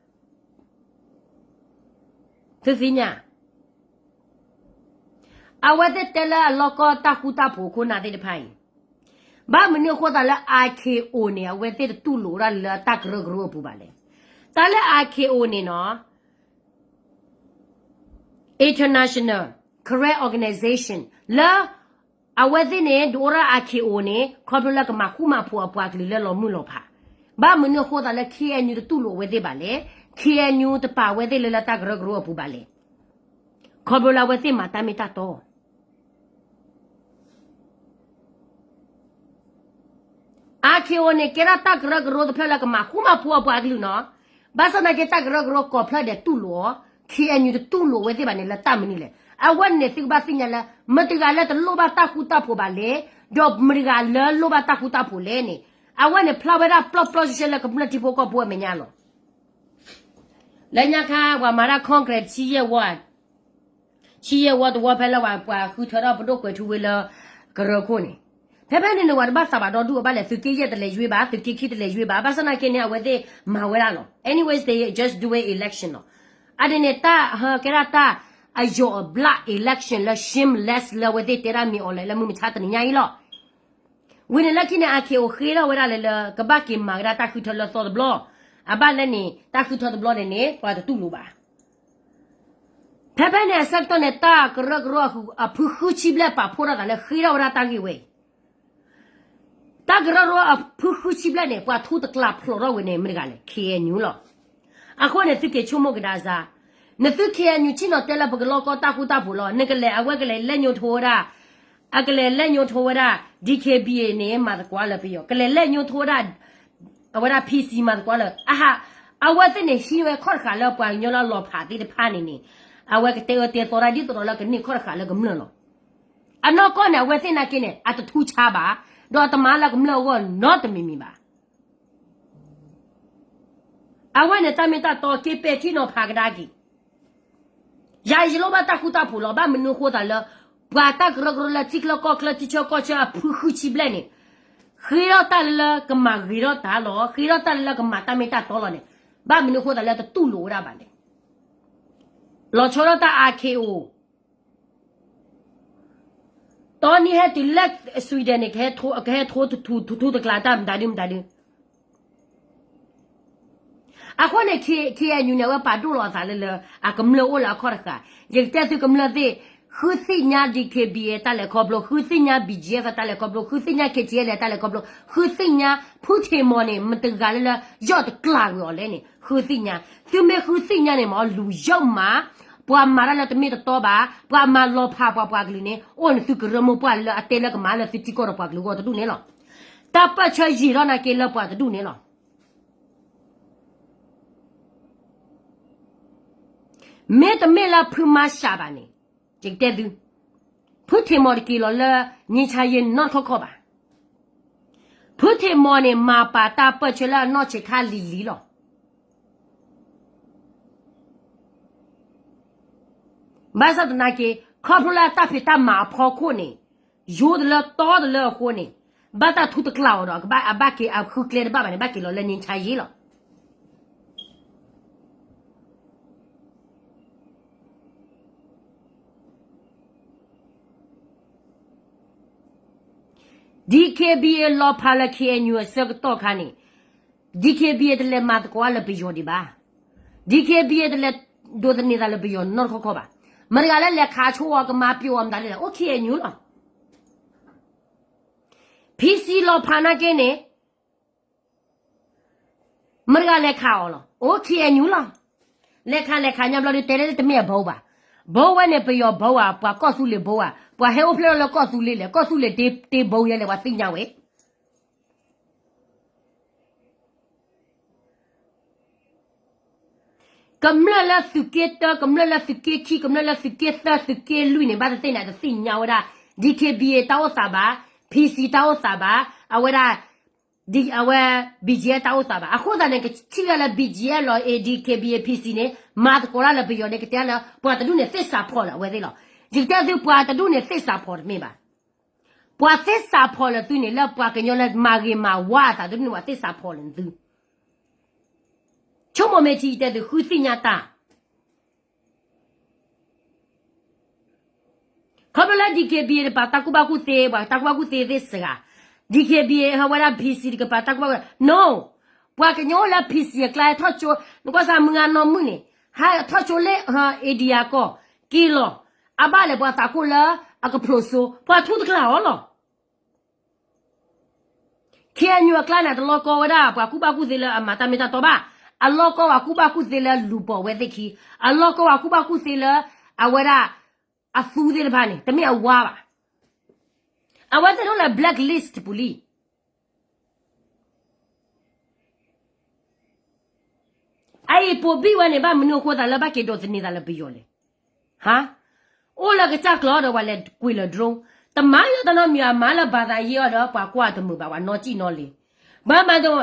သုသ့ၣ်ညါ, အဝဲသ့ၣ်တဲလၢအလီၢ်ကီၢ်တၢ်ဃူတၢ်ဖိးခိၣ်နၢ်သ့ၣ်တဖၣ်အံၤ, ဘၣ်မနုၤအဃိသတးလၢ I K O န့ၣ် အဝဲသ့ၣ်တတူၢ်လိာ်ဝဲဒၣ်လၢတၢ်ကရၢကရိအပူၤဘၣ်လဲၣ်. တၢ်လၢ I K O န့ၣ်နီၤ International Karen Organization လၢ အဝဲသ့ၣ်န့ၣ် ဒုးအိၣ်ဒၣ် I K O န့ၣ် ခီဖျိလၢကမၤဃူမၤဖိးအပှၤကလုာ်လၢလီၤမုၢ်လီၤဖး, ဘၣ်မနုၤအဃိသတးလၢ K N U တတူၢ်လိာ်အဝဲသ့ၣ်ဘၣ်လဲၣ်, K N U တပာ်အဝဲသ့ၣ်လၢလၢတၢ်ကရၢကရိအပူၤဘၣ်လဲၣ်, ခီဖျိလၢအဝဲသ့ၣ်မၤတၢ်မ့ၢ်တၢ်တီ I K O န့ၣ် ကဲဒၣ်တၢ်ကရၢကရိတဖျၢၣ်လၢကမၤဃူမၤဖိးအပှၤကလုာ်နီၤ, ဘၣ်ဆၣ်သနာ်က့တၢ်ကရၢကရိကိးဖျၢၣ်ဒဲးတူၢ်လိာ်အီၤ, K N U တတူၢ်လိာ်အဝဲသ့ၣ်ဘၣ်န့ၣ် လၢတၢ်မနုၤလဲၣ်. အဝဲန့ၣ်သုကဘၣ်သ့ၣ်ညါလၢ မတဂၤလၢတလိၣ်ဘၣ်တၢ်ဃူတၢ်ဖိးဘၣ်လဲၣ်, ဒီးမတဂၤလၢလိၣ်ဘၣ်တၢ်ဃူတၢ်ဖိးလဲၣ်န့ၣ်, အဝဲန့ၣ်ဖျါဝဲဒၣ်ပျီပျီဆှဲဆှဲလၢကမျၢၢ်ထံဖိကီၢ်ဖိအမဲာ်ညါလီၤ. လၢညါခါ ပှၤမၤတၢ် Congress ဆံယဲၢ်ဝီ ဆံယဲၢ်ဝီတဝီဖဲလၢပှၤဃုထၢထီၣ်ပဒိၣ်ကွဲးထူဝ့လၢကရၢခိၣ်န့ၣ်, ဖဲဖဲန့ၣ်န့ၣ် ပှၤတဘၣ်သးဘၣ်ဒီဒူၣ်အဘၣ်လဲၣ်, သုးက့ယဲၢ်တလဲၤယွ့ဘၣ်, သုးက့ခံတလဲၤယွ့ဘၣ်, ဘၣ်ဆၣ်သနာ်က့န့ၣ် အဝဲသ့ၣ်မၤဝဲဒၣ်လီၤ. Anyways, they just do an election လီၤ. အဒ်န့ၣ် တၢ်ဟဲကဲဒၣ်တၢ်အယိာ်အဘျၣ် election လၢ shameless လၢအဝဲသ့ၣ်တဲဒၣ်မ့ၢ်အီၤလဲၣ် လၢမုၢ်မဆါတနံၤညါအံၤလီၤ. ဝံၤန့ၣ်လၢခံန့ၣ် I K O ဃ့ထီၣ်ဝဲဒၣ်လၢ လၢကဘၣ်က့ၤမၤကဒါတၢ်ဃုထၢလၢသီတဘျီ, အဘၣ်လဲၣ်န့ၣ် တၢ်ဃုထၢတဘျီန့ၣ်န့ၣ် ပှၤတတူၢ်လိာ်ဘၣ်. ဖဲဖဲန့ၣ်အဆၢကတီၢ်န့ၣ် တၢ်ကရၢကရိအဖုဃုဆံဘျဲၣ်ပာ်ဖှိၣ်ထီၣ်သးလၢဃ့ထီၣ်ဝဲဒၣ်တၢ်ဂ့ၢ်ဝဲအံၤ, တၢ်ကရၢကရိအဖုဃုဆံဘျဲၣ်န့ၣ် ပှၤထူတကျးဖျိးထီၣ်ဝဲန့ၣ် မတဂၤလဲၣ်, K N U လီၤ. အဃိန့ၣ် သုက့ၤဆိကမိၣ်ကဒါစါ, နသု K N U ဆ့ၣ်နီၤတဲလၢပကလီၢ်ကီၢ်တၢ်ဃူတၢ်ဖိးလီၤ, နကလဲၤ အဝဲကလဲၤလဲၣ်ညိထိဝဲဒၣ်, အကလဲၤလဲၣ်ညိထိဝဲဒၣ် D K B A န့ၣ် မၤသကွါလၢပယီၤ, ကလဲၤလဲၣ်ညိထိဝဲဒၣ် အဝဲဒၣ် P C မၤသကွါလၢ အဟး, အဝဲသ့ၣ်န့ၣ်ဟံးဝဲခီၣ်တဃာ်လၢပှၤကညီလၢအလီၤဖးသ့ၣ်တဖၣ်န့ၣ်န့ၣ်, အဝဲကတဲအၢတဲသီတၢ်ဒ်သိးဒီးလၢကန့ၢ်ခီၣ်တဃာ်လၢကမျၢၢ်လီၤ. အနီၢ်ကီၢ်န့ၣ် အဝဲသ့ၣ်နာ်က့န့ၣ် အတထူးခြားဘၣ်, ဒီးအတမၤလၢကမျၢၢ်အဂီၢ်နီတမံၤမံၤဘၣ်. အဝဲန့ၣ်တၢ်မ့ၢ်တၢ်တီက့ၤပဲာ်ထံနီၤဖးကဒါက့ၤ ယၤယလိၣ်ဘၣ်တၢ်ဃူတၢ်ဖိးလီၤ. ဘၣ်မနုၤအဃိသတးလၢ ပှၤတၢ်ကရၢကရိလၢထံချၢကီၢ်ချၢ ထံဆၢကီၢ်ဆၢအဖုဃုဆံဘျဲၣ်န့ၣ်, ဃ့ထီၣ်တၢ်လၢကမၤဂ့ၤထီၣ်တၢ်လီၤ. ဃ့ထီၣ်တၢ်လၢကမၤတၢ်မ့ၢ်တၢ်တီလီၤန့ၣ်, ဘၣ်မနုၤအဃိသတးလၢတတူၢ်လိာ်ဝဲဒၣ်ဘၣ်လဲၣ်. လီၤဆီဒၣ်တၢ် အါခ့အိၣ် တီနံၤဟဲတုၤလၢ Sweden န့ၣ် ကဟဲထိထူတကျးတၢ်မတၤဒုမတၤဒု. အဃိန့ၣ် K- KNU န့ၣ် အဝဲပာ်ဒိၣ်လီၤအသးလၢလၢ အကမျၢၢ်အိၣ်လၢအခီၣ်တဃာ်. ယကတဲသုကမျၢၢ်သ့ၣ်, ဃုသ့ၣ်ညါ DKBA တၢ်လဲၤခီဖျိ, ဃုသ့ၣ်ညါ BGF တၢ်လဲၤခီဖျိ, ဃုသ့ၣ်ညါ KTLA တၢ်လဲၤခီဖျိ, ဃုသ့ၣ်ညါ ဖုထံးမီၤန့ၣ် မတဂၤလၢလၢ ယီၢ်တကျၢ်ဝဲအီၤလဲၣ်န့ၣ် ဃုသ့ၣ်ညါ. သုမ့ၢ်ဃုသ့ၣ်ညါန့ၣ်မ့ၢ် လူၤယီၢ်မး, ပှၤမၤတၢ်လၢတမ့ၢ်တတီဘၣ်, ပှၤမၤလီၤဖးပှၤပှၤကလုာ်န့ၣ် အိၣ်န့ၣ်သုကရၢမိၢ်ပှၢ်လၢအတဲလၢကမၤလၢသုထံကီၢ်ဒီးပှၤကလုာ်အဂီၢ်တဒူၣ်န့ၣ်လီၤ. တၢ်ပၢၢ်ဆၢယံာ်ထီၣ်နာ်က့လၢပှၤတဒူၣ်န့ၣ်လီၤ. မ့တမ့ၢ်လၢဖုမၤစှၤဘၣ်န့ၣ်, ယကတဲသု, ဖုထံးမီၤတက့ၤလီၤလၢ ငြိမ်းချမ်းရေး နီတခီခီဘၣ်. ဖုထံးမီၤန့ၣ် မၤပာ်တၢ်ပၢၢ်ဆၢလၢအနီၢ်ဆံးခါလံၤလံၤလီၤ. ဘၣ်ဆၣ်သနာ်က့ ခီဖျိလၢအတၢ်ဖံးတၢ်မၤအဖီခိၣ်န့ၣ်, ယိတလၢတီတလၢအဃိန့ၣ်, ဘၣ်တၢ်ထူတကျးအီၤဒီး အဘၣ်က့ၤအဃုကျဲတဘၣ်ဘၣ်န့ၣ် ဘၣ်က့ၤလီၤလၢ ငြိမ်းချမ်းရေး လီၤ. DKBA လီၤဖးလၢ KNU အဆၢကတီၢ်ခါန့ၣ်, DKBA တလဲၤမၤသကိးလၢပယီၤဒံးဘၣ်. DKBA တလဲၤဒိးသန့ၤသးလၢပယီၤနီတခီခီဘၣ်. မတၤတဂၤလၢလဲၤခးဆိအီၤ ကမၤပျိာ်အီၤမတၤဒ်လဲၣ်, အိၣ် KNU လီၤ. PC လီၤဖးနာ်က့န့ၣ် မတၤတဂၤလဲၤခးအီၤလီၤ, အိၣ် KNU လီၤ. လဲၤခးလဲၤခးညါဘျီဒုး တဲလၢတမ့ၢ်အဘီဘၣ်. ဘီဝဲန့ၣ်ပယီၤဘီဧါ, ပှၤကီၢ်သူလ့ၤဘီဧါ, ပှၤဟဲအိၣ်ဖျဲၣ်လီၤလၢကီၢ်သူလ့ၤလဲၣ်, ကီၢ်သူလ့ၤတ့ဘီယဲလဲၣ် ပှၤသ့ၣ်ညါဝဲ ကမျၢၢ်လၢသုးက့တၢ, ကမျၢၢ်လၢသုးက့ခံ, ကမျၢၢ်လၢသုးက့သၢ, သုးက့လွံၢ်န့ၣ် ဘၣ်သ့ၣ်သ့ၣ်န့ၣ် တသ့ၣ်ညါဝဲဒၣ် DKBA တၢ်အိၣ်သးဘၣ်, PC တၢ်အိၣ်သးဘၣ်, အဝဲဒၣ် အဝဲ BGF တၢ်အိၣ်သးဘၣ်. အဃိသတးန့ၣ် ကထံၣ်ဝဲလၢ BGF လီၤ DKBA PC န့ၣ် မၤသကိးတၢ်လၢပယီၤန့ၣ် ကတဲလၢ ပှၤတဒူၣ်န့ၣ်သ့ၣ်စးဖီၣ်လၢအဝဲသ့ၣ်လီၤ. ယကတဲသု ပှၤတဒူၣ်န့ၣ်သ့ၣ်စးဖီၣ်တမ့ၢ်ဘၣ်. ပှၤသ့ၣ်စးဖီၣ်လၢသုန့ၣ် လၢပှၤကညီလၢမၤဂ့ၤမၤဝါအသးတဒူၣ်န့ၣ် ပှၤသ့ၣ်စးဖီၣ်လၢသု ဆိကမိၣ်မ့ၢ်ထံတဲသု ဃုသ့ၣ်ညါတၢ် ခီဖျိလၢ DKBA တပာ်တၢ်ကူၣ်ဘၣ်ကူၣ်သ့, ပှၤတၢ်ကူၣ်ဘၣ်ကူၣ်သ့သ့စှၤ, DKBA ဟဲဝဲဒၣ် PC တကပာ်တၢ်ကူၣ်ဘၣ်ကူၣ်သ့ no. ပှၤကညီအိၣ်လၢ PC အကျါ ဟဲထီၣ်ကၠိ, နကွၢ်စၢ်မုၢ်ဂၤနီၢ်မုၢ်န့ၣ် ဟဲထီၣ်ကၠိလၢ India ကီၢ်, က့ၤလီၤ. အဘၣ်လဲၤပှၤသးခိၣ်လၢအကဖျိးစိ, ပှၤထူတကျါအီၤလီၤ. KNU အကျါန့ၣ် တလီကီဝဲဒၣ် ပှၤကူၣ်ဘၣ်ကူၣ်သ့လၢအမၤတၢ်မ့ၢ်တၢ်တီဘၣ်. အလီကီဝဲကူၣ်ဘၣ်ကူၣ်သ့လၢလူၤပိာ်ဝဲသ့ၣ်ခံ, အလီကီဝဲကူၣ်ဘၣ်ကူၣ်သ့လၢ အဝဲဒၣ် အသူသ့ၣ်တဖၣ်န့ၣ် တမ့ၢ်အဝါဘၣ်. အဝဲသ့ၣ်ဒိၣ်လၢ black list ပူၤလံ. အအံၤပိာ်ဘံၣ်ဝဲန့ၣ် ဘၣ်မနုၤအဃိသတးလၢဘၣ်က့ၤဒိးသန့ၤသးလၢပယီၤလဲၣ်. ဟါ, အိၣ်လၢကစၢ်ကျီဒီးပှၤလဲၤကွံာ်လၢ drone, တမၤယီၤတနီတမံၤ အမၤလၢဘၣ်သးယံၤအီၤဒီး ပှၤကွၢ်တမုာ်ဘၣ် ပှၤနီၢ်ကံၣ်နီၢ်လ့ၤ. ဘၣ်မၤဒိး,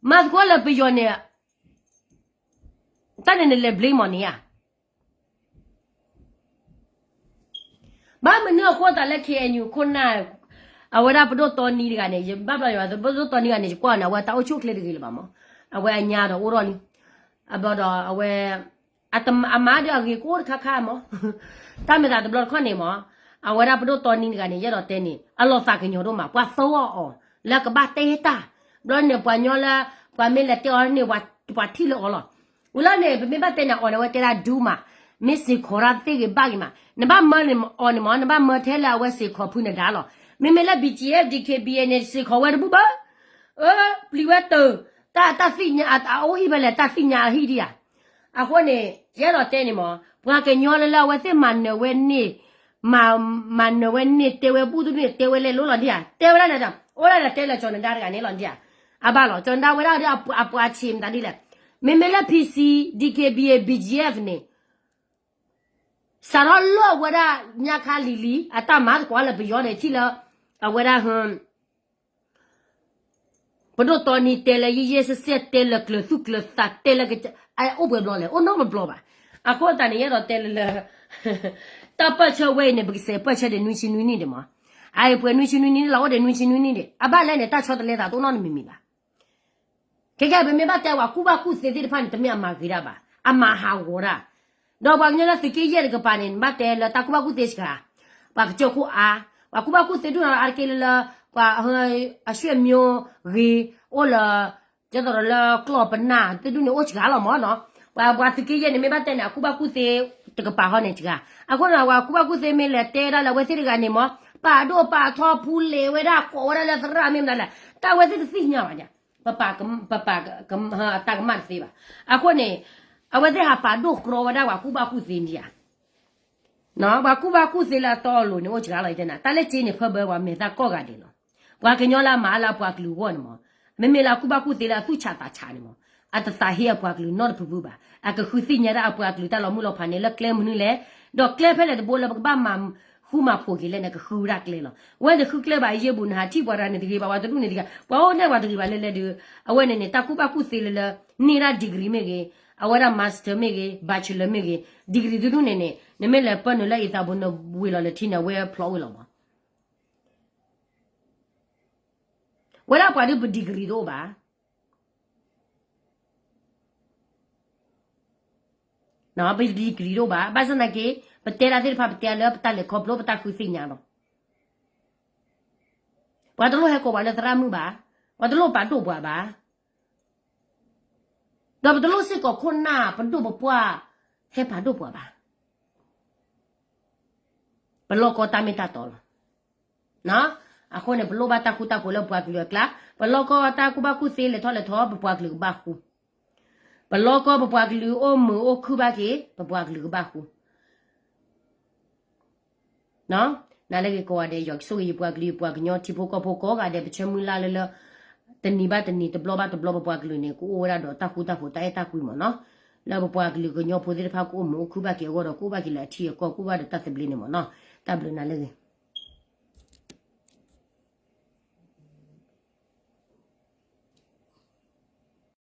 မၤသကိးလၢပယီၤန့ၣ် တၢ်န့ၣ်နလဲၤ blame မီၤန့ၣ်ဧါ. ဘၣ်မနုၤအဃိသတးလၢ KNU ခိၣ်နၢ်, အဝဲဒၣ်ပဒိၣ်တီနံတဂၤန့ၣ် ယဘၣ်ဘျီယွၤ ပဒိၣ်တီနံတဂၤန့ၣ် ယကွၢ်န့ၣ် အဝဲတၢ်အိၣ်ဆူၣ်အိၣ်ချ့တဂ့ၤလၢၤဘၣ်မး, အဝဲအညါဒီးအိၣ်ထီၣ်လံ, အဘျီဒီးအဝဲ အမါဒီးအဂ့ၤကအိၣ်တခါခါမး, တၢ်မ့ၢ်သးတဘျီတခီၣ်န့ၣ်မး, အဝဲဒၣ်ပဒိၣ်တီနံတဂၤန့ၣ် ယအဲၣ်ဒိးတဲန့ၣ် အလီၤသးကညီၤဒိၣ်မး, ပှၤသၢအီၤအီၤ လၢကဘၣ်တဲတၢ်, ဘျီန့ၣ် ပှၤညီလၢ ပှၤမ့ၢ်လဲၤတဲအီၤန့ၣ် ပှၤထံၣ်လၢအီၤလီၤ. ဝံၤလီၤန့ၣ် ပမ့ၢ်ဘၣ်တဲန့ၣ် အီၤန့ၣ် အဝဲတဲဒၣ်ဒူမး, မ့ၢ်စ့ၢ်ကီးတၢ်သ့ၣ်ဂ့ၤဘၣ်ဂ့ၤမး, နဘၣ်မၢန့ၣ်အီၤန့ၣ်မး နဘၣ်မၢထဲလၢအဝဲစ့ၢ်ကီးဖုနဒါလီၤ. မ့မ့ၢ်လၢ BGF DKBA န့ၣ် စ့ၢ်ကီးဝဲတဘူၣ်ဘၣ်, အၢ ပျံၤဝဲတၢ်, တၢ်သ့ၣ်ညါအအိၣ်ဟံၣ်ဖဲလဲၣ် တၢ်သ့ၣ်ညါအဟံၣ်ဒံးဧါ. အဃိန့ၣ် ယအဲၣ်ဒိးတဲန့ၣ်မး, ပှၤကညီလၢလၢအဝဲသ့ၣ်မၤနၢၤဝဲန့ၣ်, မၤနၢၤဝဲန့ၣ် တဲဝဲဘူၣ်တဒူၣ်န့ၣ် တဲဝဲလဲၤလိၤလီၤဒံးဧါ, တဲဝဲဒၣ်န့ၣ်ဒီး အိၣ်ဒၣ်ဒီးတဲလၢကၠီၤနဒါတဂၤန့ၣ်လီၤဒံးဧါ. အဘၣ်လီၤ ကၠီၤနဒါဝဲဒၣ်ဒီး အပှၤဆံးမတၤဒ်လဲၣ် မ့မ့ၢ်လၢ P C, D K B A, B G F န့ၣ် စးထီၣ်လၢအဝဲဒၣ်ညါခါလံၤလံၤ အတၢ်မၤသကိးလၢပယီၤန့ၣ် ထံၣ်လၢ အဝဲဒၣ် ပဒိၣ်တီနံၤတဲလၢယဲၢ်ယဲၢ်ဆဲးဆဲး တဲလၢကျၢၤသူၣ်ကျၢၤသး တဲလၢကစၢ် အအိၣ်ပှဲၤဘျီလဲၣ် အိၣ်နီတဘျီဘၣ်. အဃိသတးန့ၣ် ယအဲၣ်ဒိးတဲလၢလၢ တၢ်ပၢၢ်ဆၢဝဲအံၤန့ၣ် ပကစဲးပၢၢ်ဆၢဒီးနွံဆံနွံနံၣ်ဒံးမး, အအံၤပှဲၤနွံဆံနွံနံၣ်န့ၣ် လီၤအိၣ်ဒီးနွံဆံနွံနံၣ်ဒံး အဘၣ်လဲၣ်န့ၣ် တၢ်ဆီတလဲသးတအိၣ်နီတမံၤမံၤဘၣ်. ခဲကဲ ပမ့ၢ်ဘၣ်တဲပှၤကူၣ်ဘၣ်ကူၣ်သ့သ့ၣ်တဖၣ်န့ၣ် တမ့ၢ်အမၤဂ့ၤတၢ်ဘၣ်, အမၤဟးဂီၤတၢ်, ဒီးပှၤကညီလၢသုးက့ယဲၢ်တကပၤန့ၣ် နဘၣ်တဲလၢတၢ်ကူၣ်ဘၣ်ကူၣ်သ့စှၤ, ပှၤကစၢၢ်ခိၣ်အါ, ပှၤကူၣ်ဘၣ်ကူၣ်သ့ဒူၣ်နီၤအါတက့ၢ်လၢလၢ ပှၤအဆွေမျိုးဂ့ၤ အိၣ်လၢ ကဲသိးဒီးလၢကျီၢ်ပနၢ်သ့ၣ်ဒူၣ်န့ၣ် အိၣ်စှၤလီၤမးနီၤ, ပှၤပှၤသုးက့ယဲၢ်န့ၣ် မ့ၢ်ဘၣ်တဲန့ၣ် အကူၣ်ဘၣ်ကူၣ်သ့တကပၤဟီန့ၣ်စှၤ, အဃိန့ၣ် ပှၤကူၣ်ဘၣ်ကူၣ်သ့မ့ၢ်လဲၤတဲဒၣ်လၢအဝဲသ့ၣ်တဂၤန့ၣ်မး ပာ်ဒိၣ်ပာ်ထီဖူလဲၤဝဲဒၣ်ကိးဝဲဒၣ်လၢသရၣ်မ့ၢ်မတၤလဲၣ် တၢ်ဝဲသ့ၣ်တသ့ၣ်ညါဘၣ်, ပပာ် ပပာ် တၢ်ကမၣ်တသ့ဘၣ်, အဃိန့ၣ် အဝဲသ့ၣ်ဟးပာ်ဒိၣ်ကြီဝဲဒၣ်ပှၤကူၣ်ဘၣ်ကူၣ်သ့န့ၣ်ဧါ ပှၤကူၣ်ဘၣ်ကူၣ်သ့လၢအတီအလိၤန့ၣ် အိၣ်စှၤလီၤယတဲနၤ, တၢ်လၢစ့န့ၣ် ဖၢဘၢပှၤမဲာ်သၣ်ကိးဂၤဒဲးလီၤ. ပှၤကညီလၢအမၤအါလၢအပှၤကလုာ်အဂီၢ်န့ၣ်မး, မ့မ့ၢ်လၢအကူၣ်ဘၣ်ကူၣ်သ့လၢအသူၣ်ဆးသးဆးန့ၣ်မး, အတသးဟ့အပှၤကလုာ်နီတဖုဖုဘၣ်, အကဃုသ့ၣ်ညါဒၣ်အပှၤကလုာ်တၢ်လီၤမုၢ်လီၤဖးန့ၣ် လၢကျဲမနုၤလဲၣ်, ဒီးကျဲဖဲလဲၣ်တဘိလၢပကဘၣ်မၤဃူမၤဖိးက့ၤလဲၣ်န့ၣ် ကဃုဝဲဒၣ်ကျဲလီၤ. ဝဲန့ၣ်ဃုကျဲဘၣ်အယဲၢ်ဘူး နဟးထံၣ်ပှၤတဂၤန့ၣ်တဂ့ၤဘၣ် ပှၤတဒူၣ်န့ၣ်တဂ့ၤ, ပှၤအိၣ်န့ၣ်ပှၤတဂ့ၤဘၣ်လဲၣ်လဲၣ်ဒီး, အဝဲန့ၣ်န့ၣ် တၢ်ကူၣ်ဘၣ်ကူၣ်သ့လၢလၢ န့ၢ်ဒၣ် degree မ့ၢ်ဂ့ၤ, အဝဲဒၣ် master မ့ၢ်ဂ့ၤ, bachelor မ့ၢ်ဂ့ၤ, degree တဒူၣ်န့ၣ်န့ၣ် နမ့ၢ်လဲၤပၢနုာ်လၢအံသးပူၤ နဝ့ၤလီၤလၢထံန့ၣ် အဝဲဖျိးဝ့ၤလီၤမး ဝဲဒၣ်ပှၤဒုးပ degree တအိၣ်ဘၣ်, ပ degree တအိၣ်ဘၣ်, ဘၣ်ဆၣ်သနာ်က့ ပတဲဒၣ်သ့ၣ်တဖၣ် ပတဲလၢပတၢ်လဲၤခီဖျိပတၢ်ဃုသ့ၣ်ညါလီၤ. ပှၤတလိၣ်ဟဲကိးပှၤလၢသရၣ်မုၣ်ဘၣ်, ပှၤတလိၣ်ပာ်ဒိၣ်ပှၤဘၣ် ဒီးပတလိၣ်စ့ၢ်ကီးခိၣ်နၢ်ပဒိၣ်ပပှၢ် ဟဲပာ်ဒိၣ်ပှၤဘၣ်. ပလီၢ်ကီတၢ်မ့ၢ်တၢ်တီလီၤ. အဃိန့ၣ် ပလိၣ်ဘၣ်တၢ်ဃူတၢ်ဖိးလၢပပှၤကလုာ်အကျါ, ပလီၢ်ကီတၢ်ကူၣ်ဘၣ်ကူၣ်သ့လဲၤထီၣ်လဲၤထီ ပပှၤကလုာ်ကဘၣ်ဃူ, ပလီၢ်ကီပပှၤကလုာ်အိၣ်မုာ်အိၣ်ခုၣ်ဘၣ်က့ၤ ပပှၤကလုာ်ကဘၣ်ဃူ နလၢဂ့ၤကိးဂၤဒဲး ယွၤကဆိၣ်ဂ့ၤယပှၤကလုာ် ယပှၤကညီထံဖိကီၢ်ဖိကိးဂၤဒဲး ပဆၢမုၢ်လၢ်လၢလၢ တနံၤဘၣ်တနံၤ တဘျီဘၣ်တဘျီ ပပှၤကလုာ်န့ၣ် ကအိၣ်ဝဲဒၣ်ဒီးတၢ်ဃူတၢ်ဖိး တၢ်အဲၣ်တၢ်ကွံမ့ၢ်နီၤ, လၢပပှၤကလုာ်ကညီဖိသ့ၣ်တဖၣ်ကအိၣ်မုာ်အိၣ်ခုၣ်ဘၣ်က့ၤအဂီၢ်ဒီး ကအိၣ်ဘၣ်က့ၤလၢအထံအကီၢ် ကအိၣ်ဘၣ်ဒီးတၢ်သဘျ့န့ၣ်မ့ၢ်နီၤ, တၢ်ဘျုးနၤလၢဂ့ၤ.